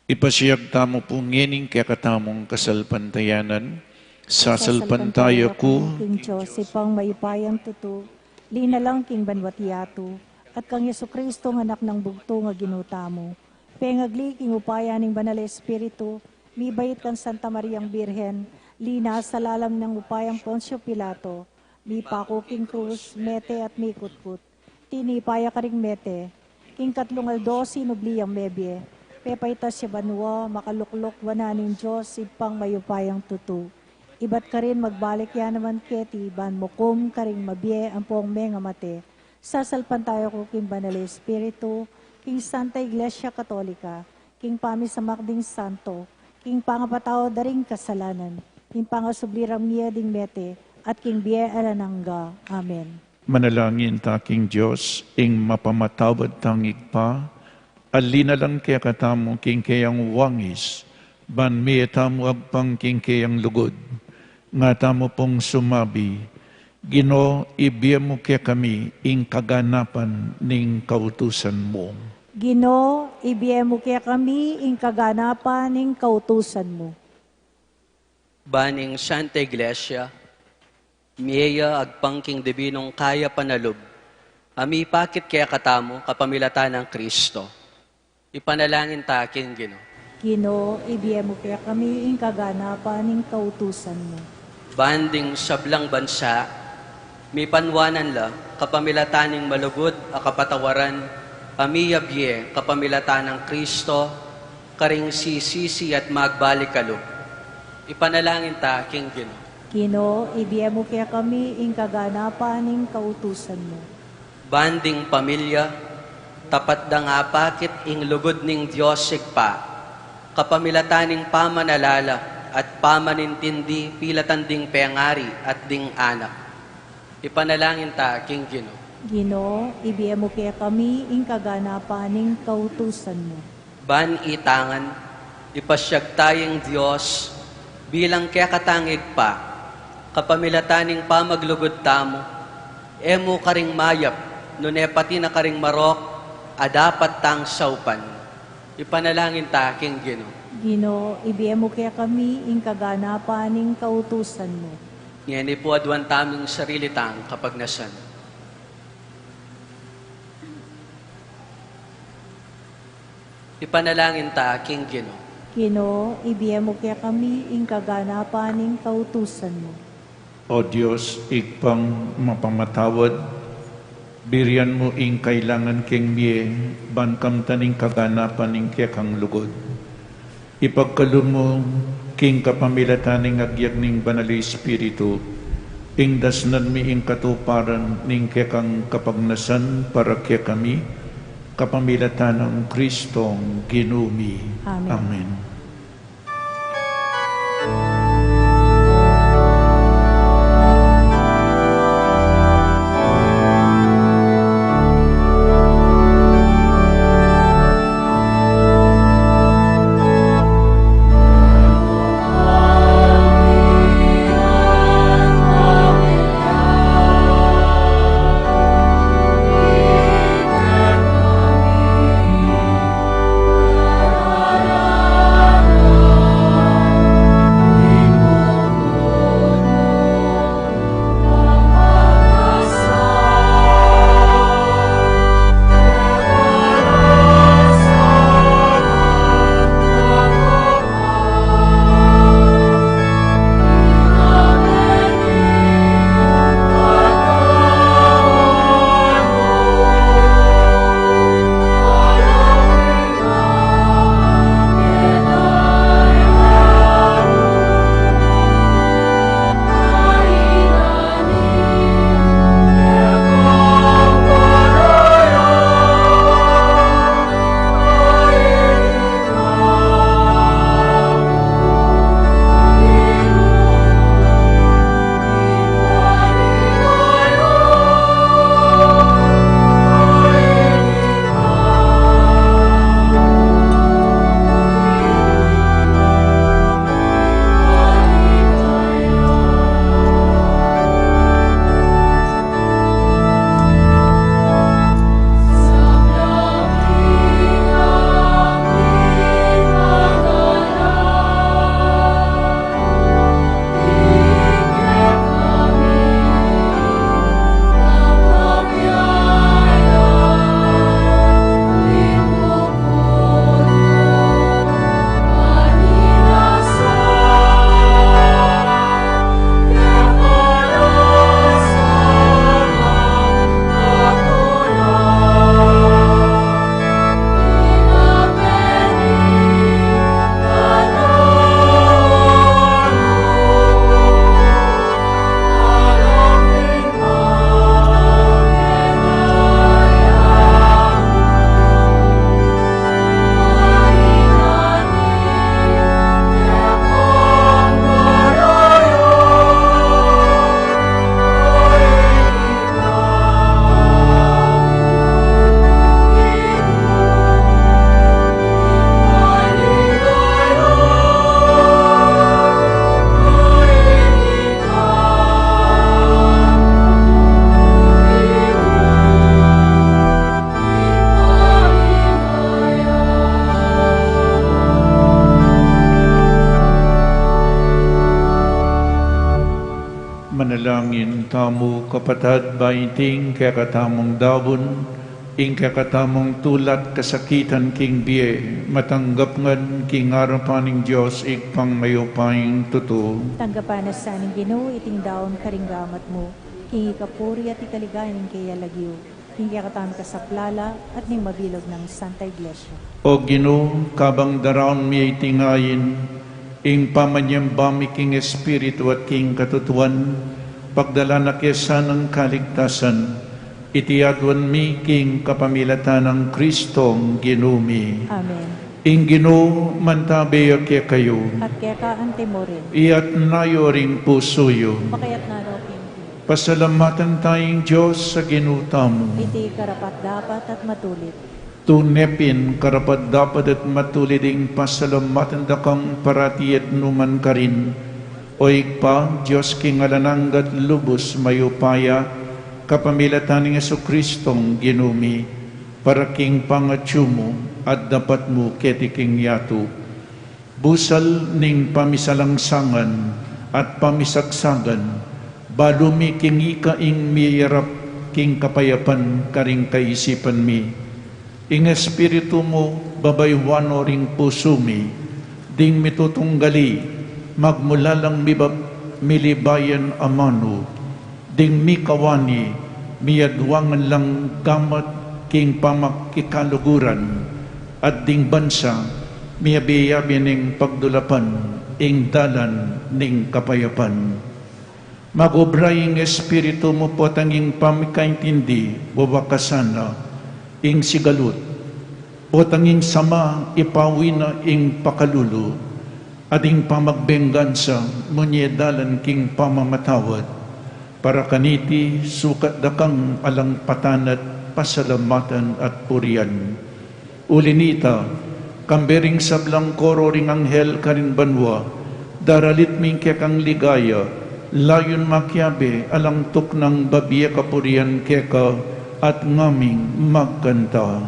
Ipasiag tamu pu ngening kekatamung kasalpantayanan. Sasalpantaya ku king Dios, Ibpang mayupayang tutu, linalang king banwa't yatu, at kang Jesucristo, nga Anak nang bugtung a Ginu tamu, pengagli king upaya ning Banal a Espiritu, mibait kang Santa Mariang Birhen, linasa lalam ning upayang Poncio Pilato, mipaku king krus, mete at mikutkut. Tinipa ya karing mete, king katlung aldo sinubli yang mebie, pepaitas ya banua, makalukluk wanan ning Dios Ibpang mayupayang tutu. Ibat karin magbalik ya naman keti ban mukum karing mabie ampong mengamate. Sasalpantaya ku king Banal a Espiritu, king Santa Iglesia Katolika, king pamisamak ding santo, king pangapatawad da ring kasalanan, king pangasubli rang mie ding mete, at king bie alang angga. Amen. Manalangin ta king Dios, ing mapamatawad tang Ibpa, a linalang kekatamu king keyang wangis, ban mie tamu agpang king keyang lugud. Nga tamu pung sumabi, Ginu, ibie mu kekami ing kaganapan ning kautusan mu. Ginu, ibie mu kekami ing kaganapan ning kautusan mu. Ban ing Santa Iglesia, mie ya agpang king dibinung kayapan a lub, a mipakit kekatamu kapamilatan nang Kristo. Ipanalangin ta king Ginu. Ginu, ibie mu kekami ing kaganapan ning kautusan mu. Ban ding sablang bansa, mipanwanan la kapamilatan ning malugud a kapatawaran, a miyabie kapamilatan nang Kristo, karing sisisi at magbalik a lub. Ipanalangin ta king Ginu. Ginu, ibie mu kekami ing kaganapan ning kautusan mu. Ban ding pamilya, tapat dang apakit ing lugud ning Dios Ibpa, kapamilatan ning pamanalala at pamanintindi pilatan ding pengari at ding anak. Ipanalangin ta king Ginu. Ginu, ibie mu kekami ing kaganapan ning kautusan mu. Ban itangan, ipasiag ta ing Dios bilang kekatang Ibpa, kapamilatan ning pamaglugud tamu, e mu karing mayap, nune pati na karing marok a dapat tang saupan. Ipanalangin ta king Ginu. Ginu, ibie mu kekami ing kaganapan ning kautusan mu. Ngeni pu aduan tamu ing sarili tang kapagnasan. Ipanalangin ta king Ginu. Ginu, ibie mu kekami ing kaganapan ning kautusan mu. O Dios, Ibpang mapamatawad, birian mu ing kailangan keng mie, ban kamtan ing kaganapan ning kekang lugud. Ipagkalub mu king kapamilatan ning agyag ning Banal a Espiritu, ing dasnan mi ing katuparan ning kekang kapagnasan para kekami, kapamilatan nang Kristong Ginu mi. Amen. Amen. Manalangin tamu, kapatad, ba iting kekatamung daun, ing kekatamung tula't kasakitan king bie, matanggap ngan king arapan ning Dios Ibpang mayupayang tutu. Tanggapan na sa ning Ginu iting daun karing gamat mu, king ikapuri at ikaligaya ning kayang lagyu, king kekatamung kasaplalan at ning mabilug nang Santa Iglesia. O Ginu, kabang daraun mi iting ain, ing pamanyamba mi king Espiritu at king katutuan, pagdalan na ke sanang kaligtasan, iti aduan mi king kapamilatan nang Kristong Ginu mi. Amen. Ing Ginu mantabe ya kekayu. At keka antimurin. Iyatas yu ring pusu yu. Makayatas no king Ginu. Pasalamatan taya ing Dios a Ginu tamu. Iti karapat-dapat at matulid. Tune pin karapat-dapat at matulid ing pasalamatan da kang parati at nukarin man, O Ibpa, Dios king alang angga at lubus mayupaya, kapamilatan nang Jesukristong Ginu mi, para king pangatyu mu at dapat mu keti king yatu. Busal ning pamisalangsangan at pamisagsagan, balu mi king ika ing miyarap king kapayapan karing kaisipan mi. Ing Espiritu mu babayuan no ring pusu mi, ding mitutunggali, magmulalang mibab-, milibayan amanu, ding mikawani, miyaduangan lang gamat king pamakikaluguran, at ding bansa, miyabe-yabe ning pagdulapan, ing dalan ning kapayapan. Mag-obra ing Espiritu mu potang ing pamikaintindi, wawakasan na, ing sigalut, potang ing sama, ipawi na ing pakalulu, at ing pamagbengansa, munye dalan king pamamatawad, para kaniti, sukat da kang alang patan at pasalamatan at purian. Uli nita, kambe ring sablang koro ring anghel karin banua, daralit mi ing kekang ligaya, layun makiabe alang tuknang babie kapurian keka, at ngaming magkanta.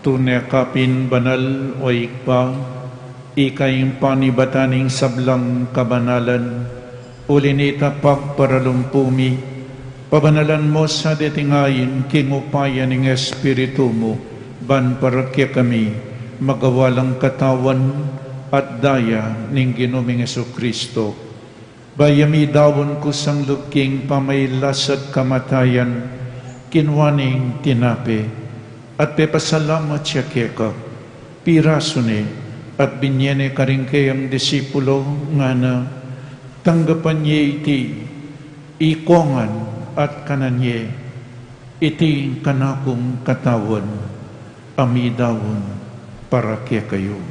Tune ka pin banal, o Ibpa, ika ing panibatan ning sablang kabanalan. Uli nita pagparalumpu mi, pabanalan mu sa deting ain king upaya ning Espiritu mu, ban para kekami magawa lang katawan at daya ning Ginu ming Jesucristo. Ba ya midaun kusang lub king pamailas at kamatayan, kinua ne ing tinape, at pepasalamat ya keka, pirasu ne, at binye ne karing keyang disipulo, ngana, tanggapan ye iti, ikongan at kanan ye, iti ing kanakung katawan, a midaun para kekayu.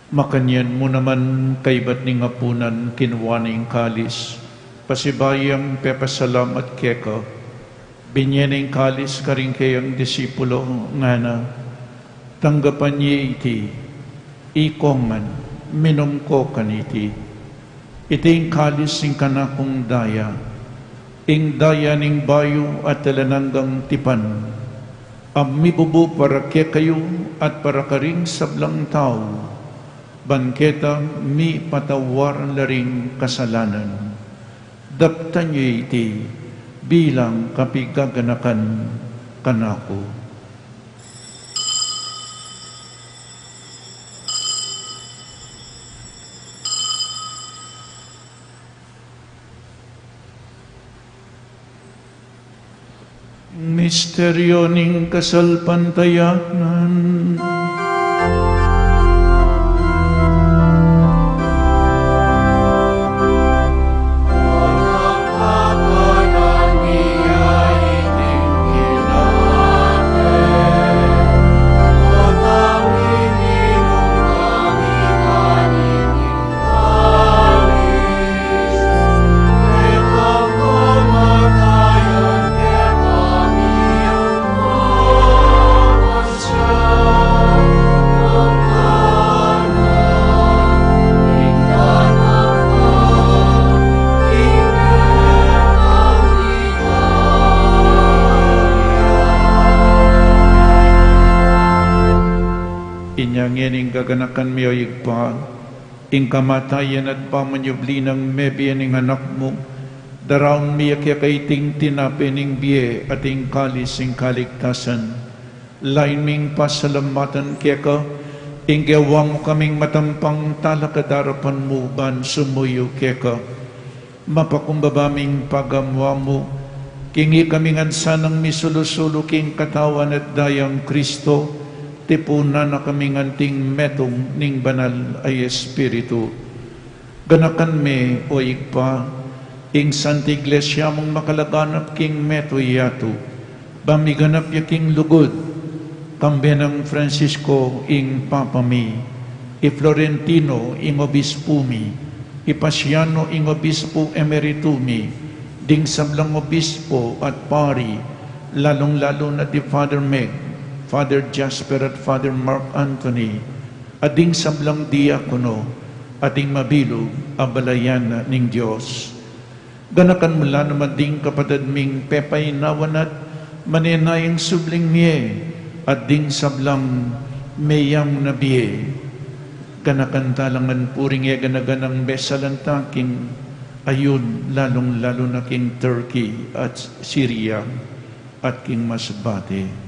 Makanyan mu naman kaybat ning apunan, kinua ne ing kalis, pasibayu yang pepasalamat keka, binye ne ing kalis karing keyang disipulo, ngana, tanggapan ye iti, ikongan, minum ko kaniti. Iti ing kalis ning kanakung daya, Ing daya ning bayu at alang anggang tipan, a mibubu para kekayu at para karing sablang tau, ban keta mipatawad la ring kasalanan. Daptan ye iti bilang kapigaganakan kanaku. Misteryo ning kasalpantayanan. Inya ngeni gaganakan mi, o Ibpa, ing kamatayan at pamanyubli nang mebie ning Anak mu, daraun mi keka iting tinape ning bie at ing kalis ning kaligtasan. Lain ming pasalamatan keka, ing gewa mu kaming matampang talakad king arapan mu ban sumuyu keka. Mapakumbaba ming pagamu-amu, king ikami ngan sanang misulu-sulu king katawan at dayang Kristo, tipunan na kami ngan anting metung ning Banal a Espiritu. Ganakan me, o Ibpa, ing Santa Iglesia mung makalaganap king metung yatu, ban miganap ya king lugud, kambe nang Francisco ing Papa mi, i Florentino ing Obispu mi, i Paciano ing Obispu Emeritu mi, ding sablang obispo at pari, lalung-lalu na di Father Meg, Father Jasper at Father Mark Anthony, at ding sablang diakono, at ding mabilug a balayan ning Dios. Ganakan mu la naman ding kapatad ming pepainawa na at manenayang subling mie, at ding sablang meyang na bie. Ganakan ta la ngan puring e gana-ganang besalan ta king ayun, lalung-lalu na king Turkey at Syria at king masbate.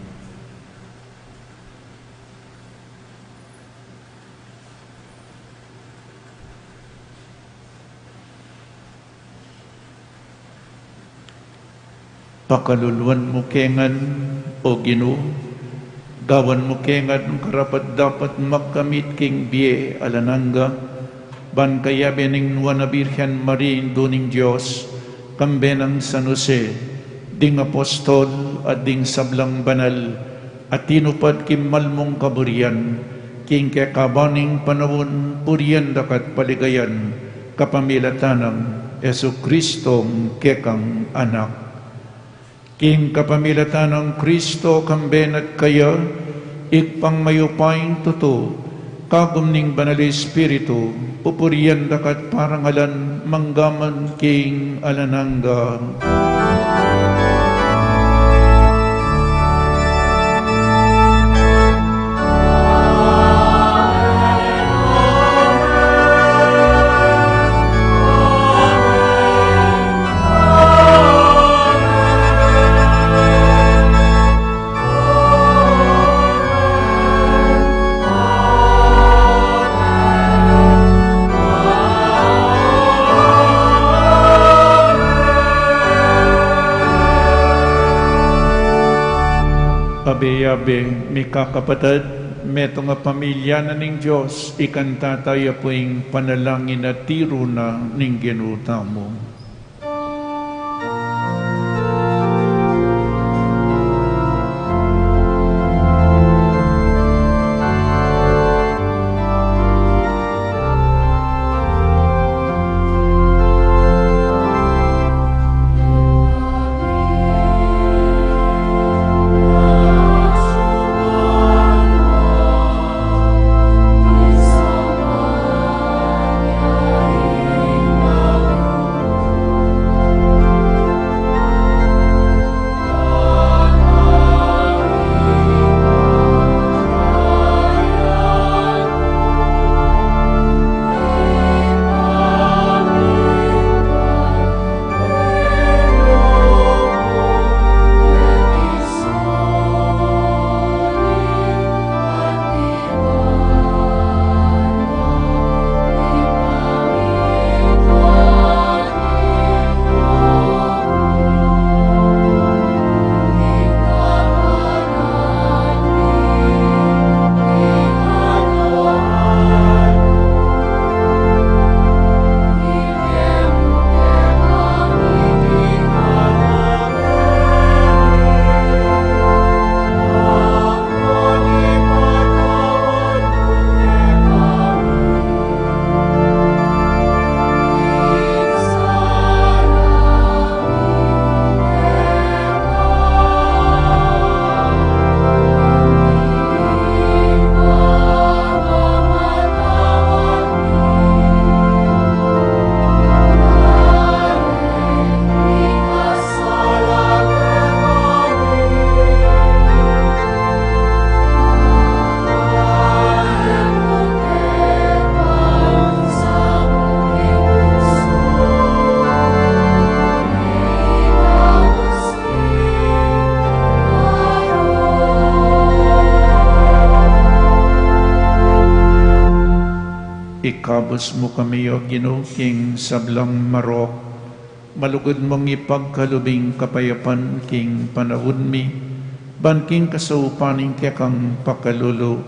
Pakaluluan mu ke ngan, o Ginu, gawan mu ke ngan karapat-dapat magkamit king bie alang angga, ban kayabe ning Nuan a Birhen Maria, Indu ning Dios, kambe nang San Jose, ding apostol at ding sablang banal, a tinupad king mal mung kaburian, king kekaban ning panaun, purian da ka at paligayan, kapamilatan nang Jesucristo, kekang Anak. King kapamilatan nang Kristo, kambe na at kaya, Ibpang mayupayang tutu, kagum ning Banal Espiritu, pupurian da ka at parangalan, mangga man king alang angga. Abe-abe, mikakapatad, metung a pamilya na ning Dios, ikanta taya pu ing panalangin a tiru na ning Ginu tamu. Kabus mu kami, O Ginu, king sablang marok, malugud mung ipagkalub ing kapayapan king panaun mi, ban king kasaupan ning kekang pakalulu,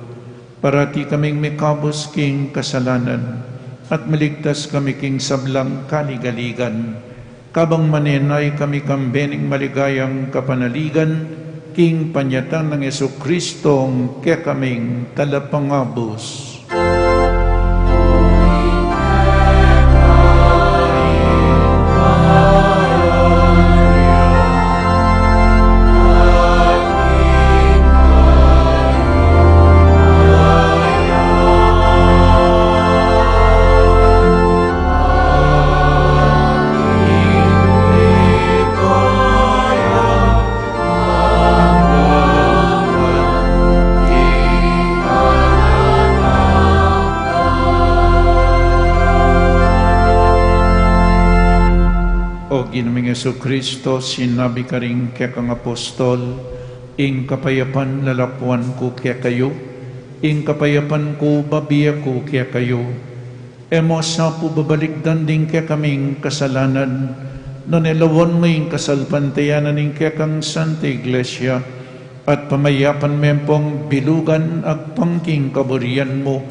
parati kaming mikabus king kasalanan, at maligtas kami king sablang kaligaligan, kabang manenaya kami kambe ning maligayang kapanaligan, king panyatang nang Jesucristo, ing kekaming Talapangabus. O Ginu ming Jesucristo, sinabi karing kekang apostol, ing kapayapan lalakuan ku kekayu, ing kapayapan ku bibie ku kekayu. E mu sa pu babalikdan ding kekaming kasalanan, nune lawan mu ing kasalpantayanan ning kekang Santa Iglesia, at pamayapan me pung bilugan agpang king kaburian mu,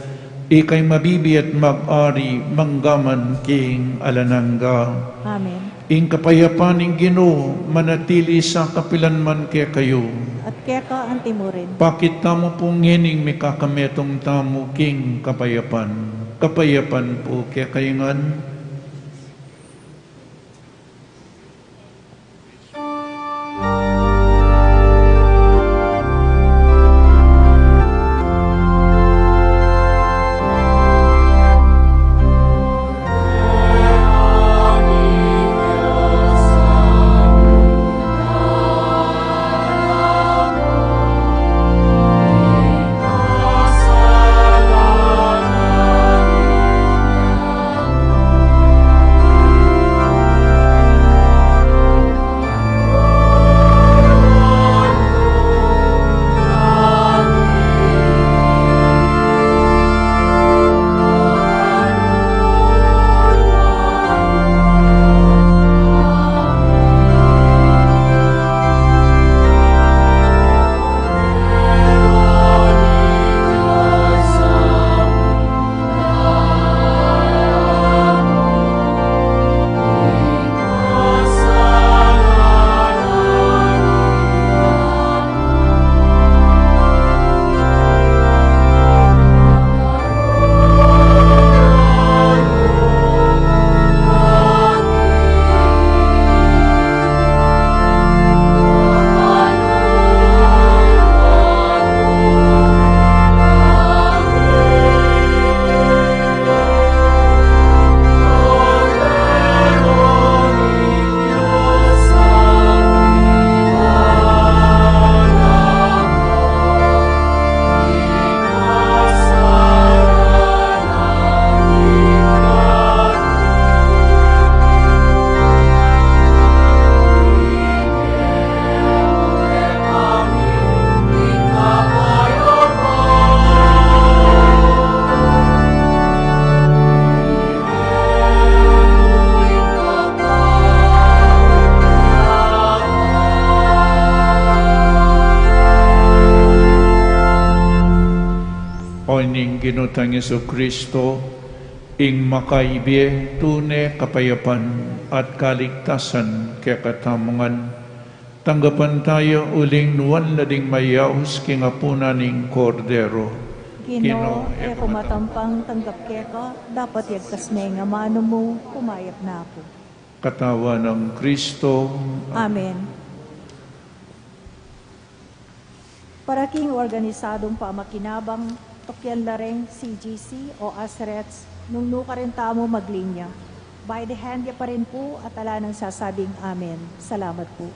ika ing mabibie at mag-ari mangga man king alang angga. Amen. Ing kapayapan ning Ginu manatili sa kapilan man kekayu. At keka antimurin. Pakit tamu pu ngening mikakametung tamu king kapayapan. Kapayapan pu kekayu ngan. O ning Ginu tang Jesucristo, ing makaibie tune kapayapan at kaligtasan kekatamu ngan, tanggapan taya uling nuan la ding mayaus king apunan ning Kordero. Ginu, e ku matampang tanggap keka, dapot yagkas me ing amanu mu, kumayap na ku. Katawan nang Kristo. Amen. Para king organisadung pamakinabang, tukyan la reng C G C o ASRETS, nung nukarin tamu maglinya. By the hand ya pa rin pu at ala nang sasabing amen. Salamat pu.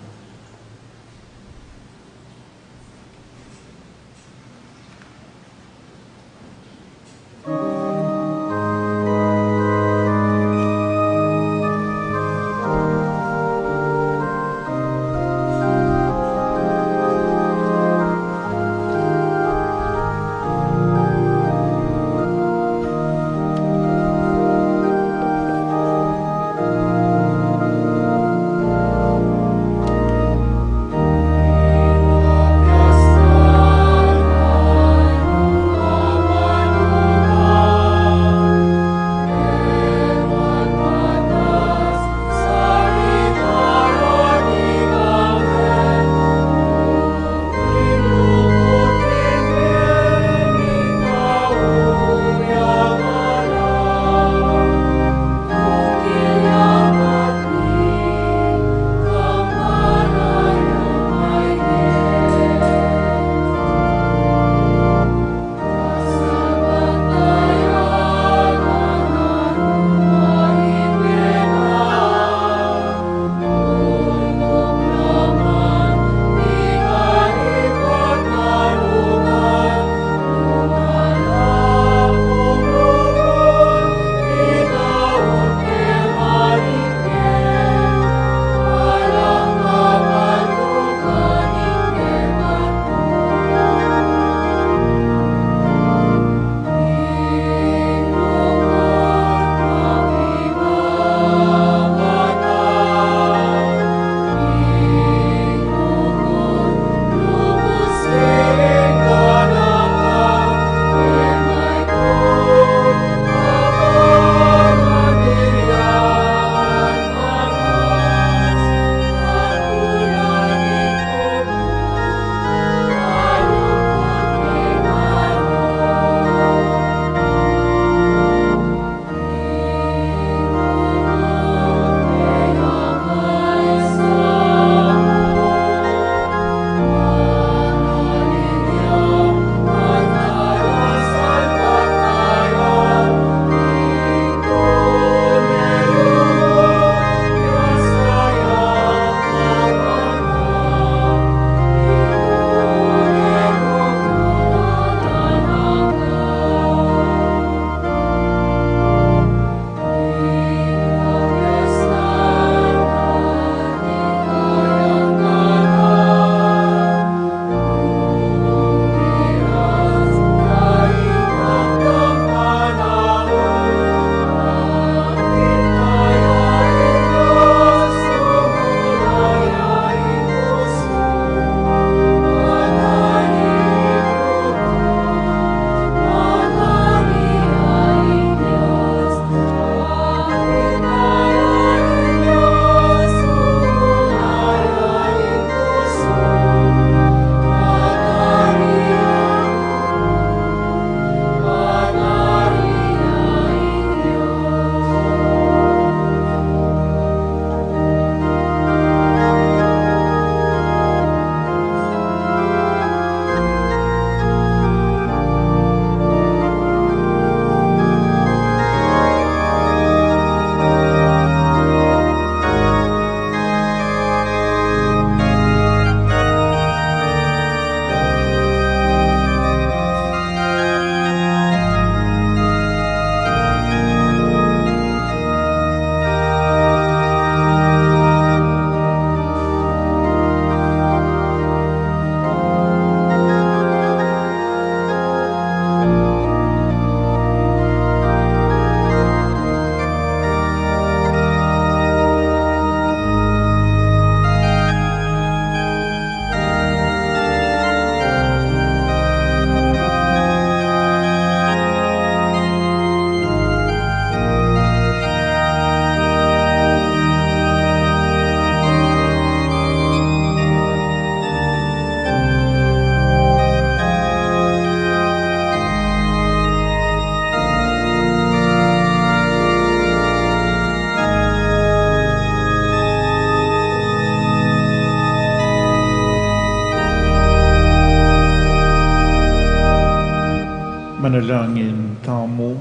Manalangin tamu.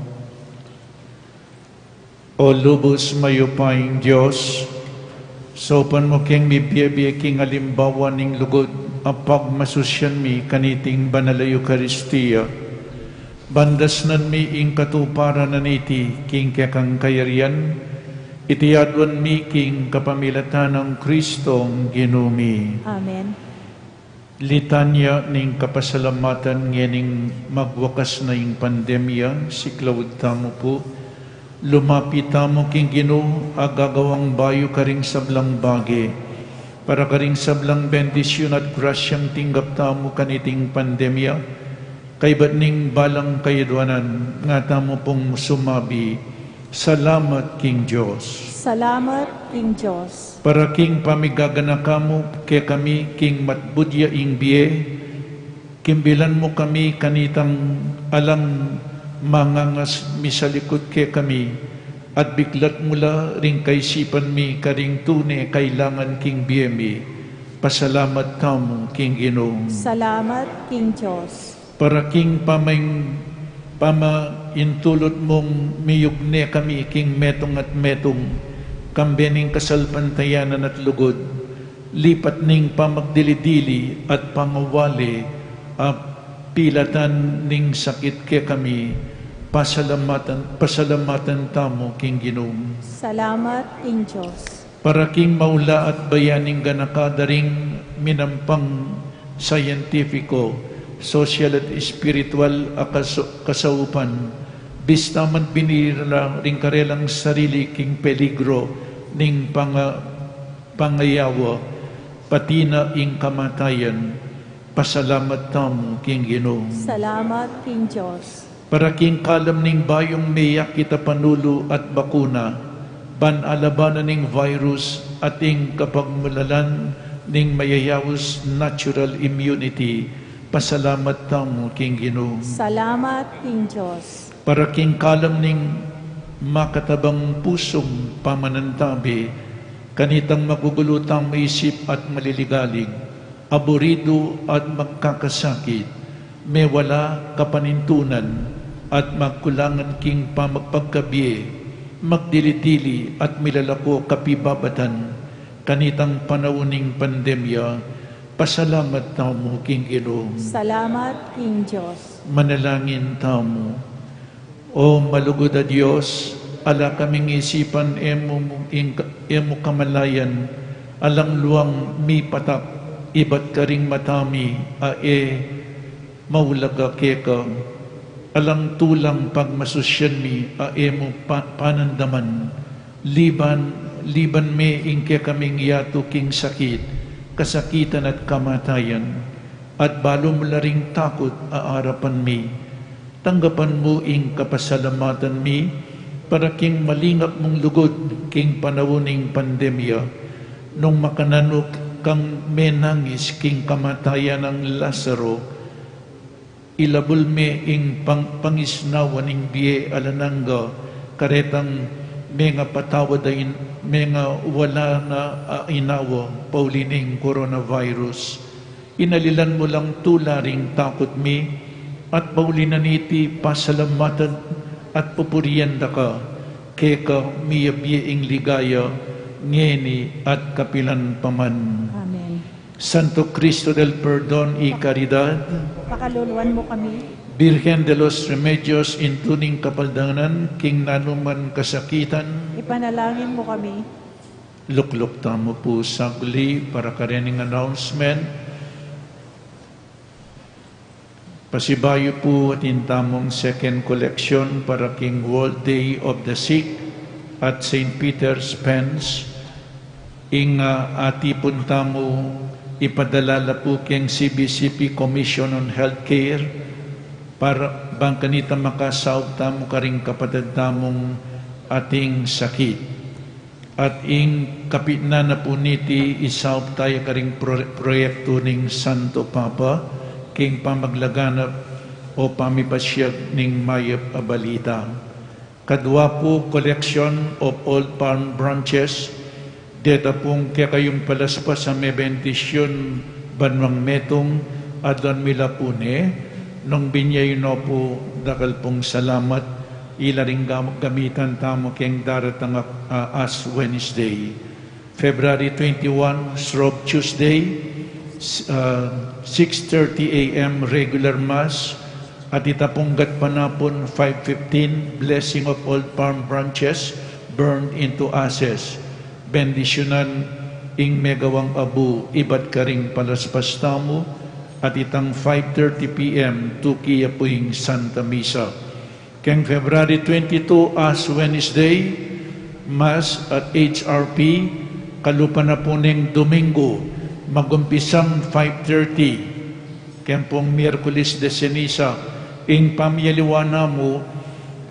O lubus mayupayang Dios, saupan mu keng mibie-bie king alimbawa ning lugud a pagmasusyan mi kaniting banal a Eukaristia. Ban dasnan mi ing katuparan na niti king kekang kayarian, iti aduan mi king kapamilatan nang Kristong Ginu mi. Amen. Litanya ning kapasalamatan ngening magwakas na ing pandemya, siklaud tamu pu. Lumapit tamu king Ginu a gagawang bayu karing sablang bage, para karing sablang bendisyun at grasyang tinggap tamu kaniting pandemya, kaybat ning balang kayadwanan, nga tamu pung sumabi, "Salamat king Dios." Salamat king Dios. Para king pamigaganaka mu kekami king matbudya ing bie, kimbilan mu kami kanitang alang mangangas misalikut kekami, at biklat mu la ring kaisipan mi karing tune kailangan king bie mi. Pasalamat tamu king Ginu. Salamat king Dios. Para king pamain-, pamaintulut mung miyugne kami king metung at metung, kambe ning kasalpantayanan at lugud, lipat ning pamagdili-dili at pangawali a pilatan ning sakit kekami, pasalamatan, pasalamatan tamu king Ginu. Salamat king Dios. Para king maula at bayaning ganaka da ring minampang scientifico, social at espiritual a kasu-, kasaupan, bista man binili la ring karelang sarili king peligro ning panga-, pangayawa, pati na ing kamatayan, pasalamat tamu king Ginu. Salamat king Dios. Para king kalam ning bayung meyakit a panulu at bakuna, ban alabanan ing virus at ing kapagmulalan ning mayayaus natural immunity, pasalamat tamu king Ginu. Salamat king Dios. Para king kalam ning makatabang pusung pamanantabi, kanitang magugulu tang isip at maliligalig, aburidu at magkakasakit, mewala kapanintunan, at magkulangan king pamagpagkabie, magdili-dili at milalako kapibabatan, kanitang panaun ning pandemya, pasalamat tamu king Ginu. Salamat king Dios. Manalangin tamu. O malugud a Dios, ala kaming isipan e mu, ing-, e mu kamalayan, alang luang mipatak ibat karing mata mi a e maulaga keka, alang tulang pagmasusyan mi a e mu pa-, panandaman, liban, liban me ing kekaming yatu king sakit, kasakitan at kamatayan, at balu mu la ring takut a arapan mi. Tanggapan mu ing kapasalamatan mi, para king malingap mung lugud king panaun ning pandemya, nung makananu kang menangis king kamatayan nang Lazaro, ilabul me ing pang-, pangisnawa ning bie alang angga, karetang mengapatawad a in-, mengawala na a inawa, pauli ning coronavirus. Inalilan mu lang tula ring takut mi, at pauli na niti pasalamatan at pupurian da ka, keka miyabie ing ligaya, ngeni at kapilan pa man. Amen. Santo Cristo del Perdon y Caridad, pakaluluan mu kami. Virgen de los Remedios, intuning kapaldanan king nanuman kasakitan, ipanalangin mu kami. Lukluk tamu pu sagli para karening announcement. Pasibayu pu, atin tamung second collection para king World Day of the Sick at Saint Peter's Pens. Ing, ah, atipun tamu ipadala la pu keng C B C P Commission on Healthcare para bang kanita makasaup tamu karing kapatad tamung ating sakit. At ing kapitnan na pu niti, isaup taya karing pro-, proyektu ning Santo Papa king pamaglaganap o pamipasiag ning mayap a balita. Kadua pu, collection of old palm branches. Deta pung kekayung palaspas a mebendisyun banwang metung, adwan mi la pu ne, Nung binie yu no pu, dakal pung salamat. Ila ring gam-, gamitan tamu keng daratang a, a, Ash Wednesday. February twenty-one, Shrove Tuesday, s-, ah, six thirty A M regular Mass, at ita pung gatpanapun, five fifteen, blessing of all palm branches burned into ashes. Bendisyunan ing megawang abu ibat karing palaspas tamu, at itang five thirty P M, tuki ya pu ing Santa Misa. Keng February twenty-two, Ash Wednesday, Mass at H R P, kalupa na pu neng Domingo, magumpisang five thirty. Keng pung Miyerkules de Ceniza, ing pamiyaliwa na mu,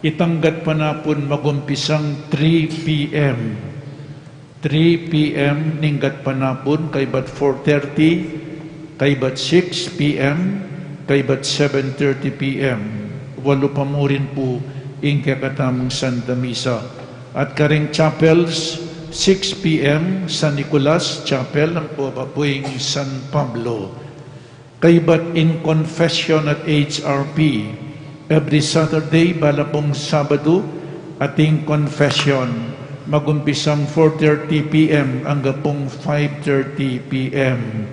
itang gatpanapun magumpisang three P M. Three P M ning gatpanapun, kaybat four thirty, kaybat six P M, kaybat seven thirty P M. Walu pa mu rin pu ing kekatamung Santa Misa. At karing chapels, six P M, San Nicolas Chapel, ampo pa pu ing San Pablo. Kaybat ing confession at H R P. Every Saturday, bala pung Sabadu, ating confession, magumpisang four thirty P M angga pung five thirty P M.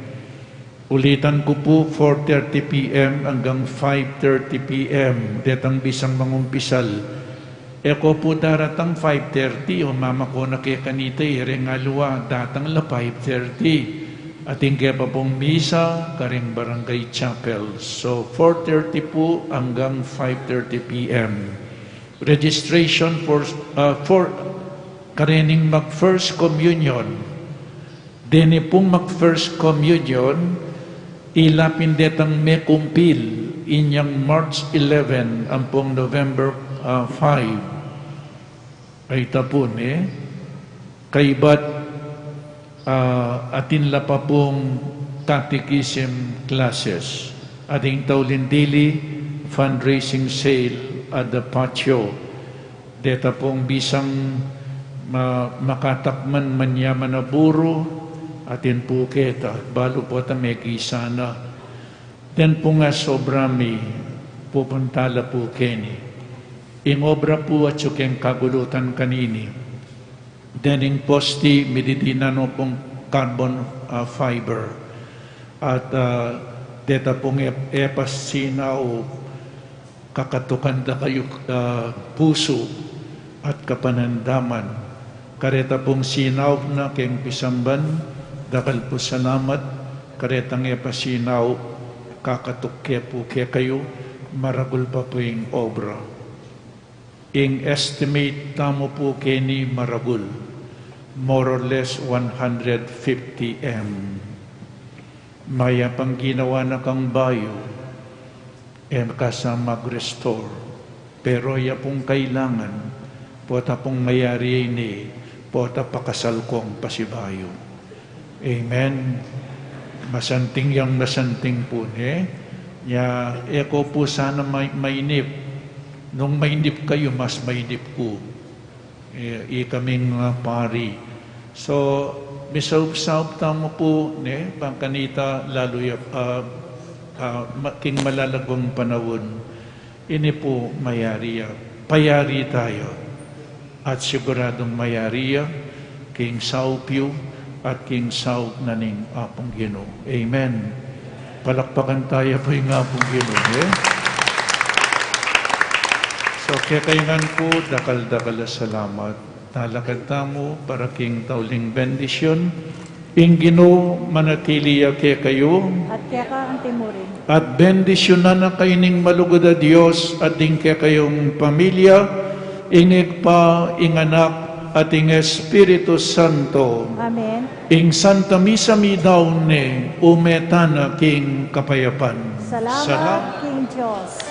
Ulitan ku pu, four thirty P M anggang five thirty P M, detang bisang mangumpisal. E ko pu daratang five thirty, o mama ko na ke kanita, e, reng aliwa, datang la five thirty. Atin ke pa pung misa karing barangay chapel. So, four thirty pu anggang five thirty P M. Registration for, uh, for karening mag First Communion. Deni pung mag First Communion, ila pin detang mekumpil inyang March eleven ampong November, ah, five. Ay tapun, e. Kaybat, ah, atin la pa pung catechism classes. Ating tauling dili, fundraising sale at the patio. Deta pung bisang ma-, makatakman manyaman a buru, atin pu keta, balu pu ta megisa na. Den pu nga sobra mi, pupunta la pu keni. Ing obra pu atyu keng kagulutan kanini. Dening posti, mididinan no pung carbon, ah, fiber. At, ah, deta pung e-, e pa sinaw, kakatukan da kayu, ah, pusu at kapanandaman. Kareta pung sinaw na keng pisamban, dakal pu salamat. Karetang e pa sinaw, kakatuk ke pu kekayu, maragul pa pu ing obra. Ing estimate tamu pu keni maragul, more or less one hundred fifty M. Mayap a ginawa na kang bayu, e ka sa mag-restore. Pero ya pung kailangan, pota pung mayari ini, pota pakasal kong pasibayu. Amen. Masanting yang masanting pu, ne? Nya, e ko pu sana may-, mainip. Nung mainip kayu, mas mainip ku. E, ikaming, ah, pari. So, misaup-saup tamu pu, ne? Bang kanita lalu ya, ah, ah, ma-, king malalagung panaun. Ini pu mayari ya. Payari taya. At siguradung mayari ya, king saup yu, at king saup na ning Apung Ginu. Amen. Palakpakan taya pu ing Apung Ginu, e? So, kekayu ngan pu, dakal-dakal a salamat. Talakad tamu para king tauling bendisyun. Ing Ginu manatili ya kekayu. At keka antimurin. At bendisyunan na kayu ning malugud a Dios, at ding kekayung pamilya, ing Ibpa, ing Anak, at ing Espiritu Santo. Amen. Ing Santa Misa midaun ne, ume tana king kapayapan. Salamat king Dios.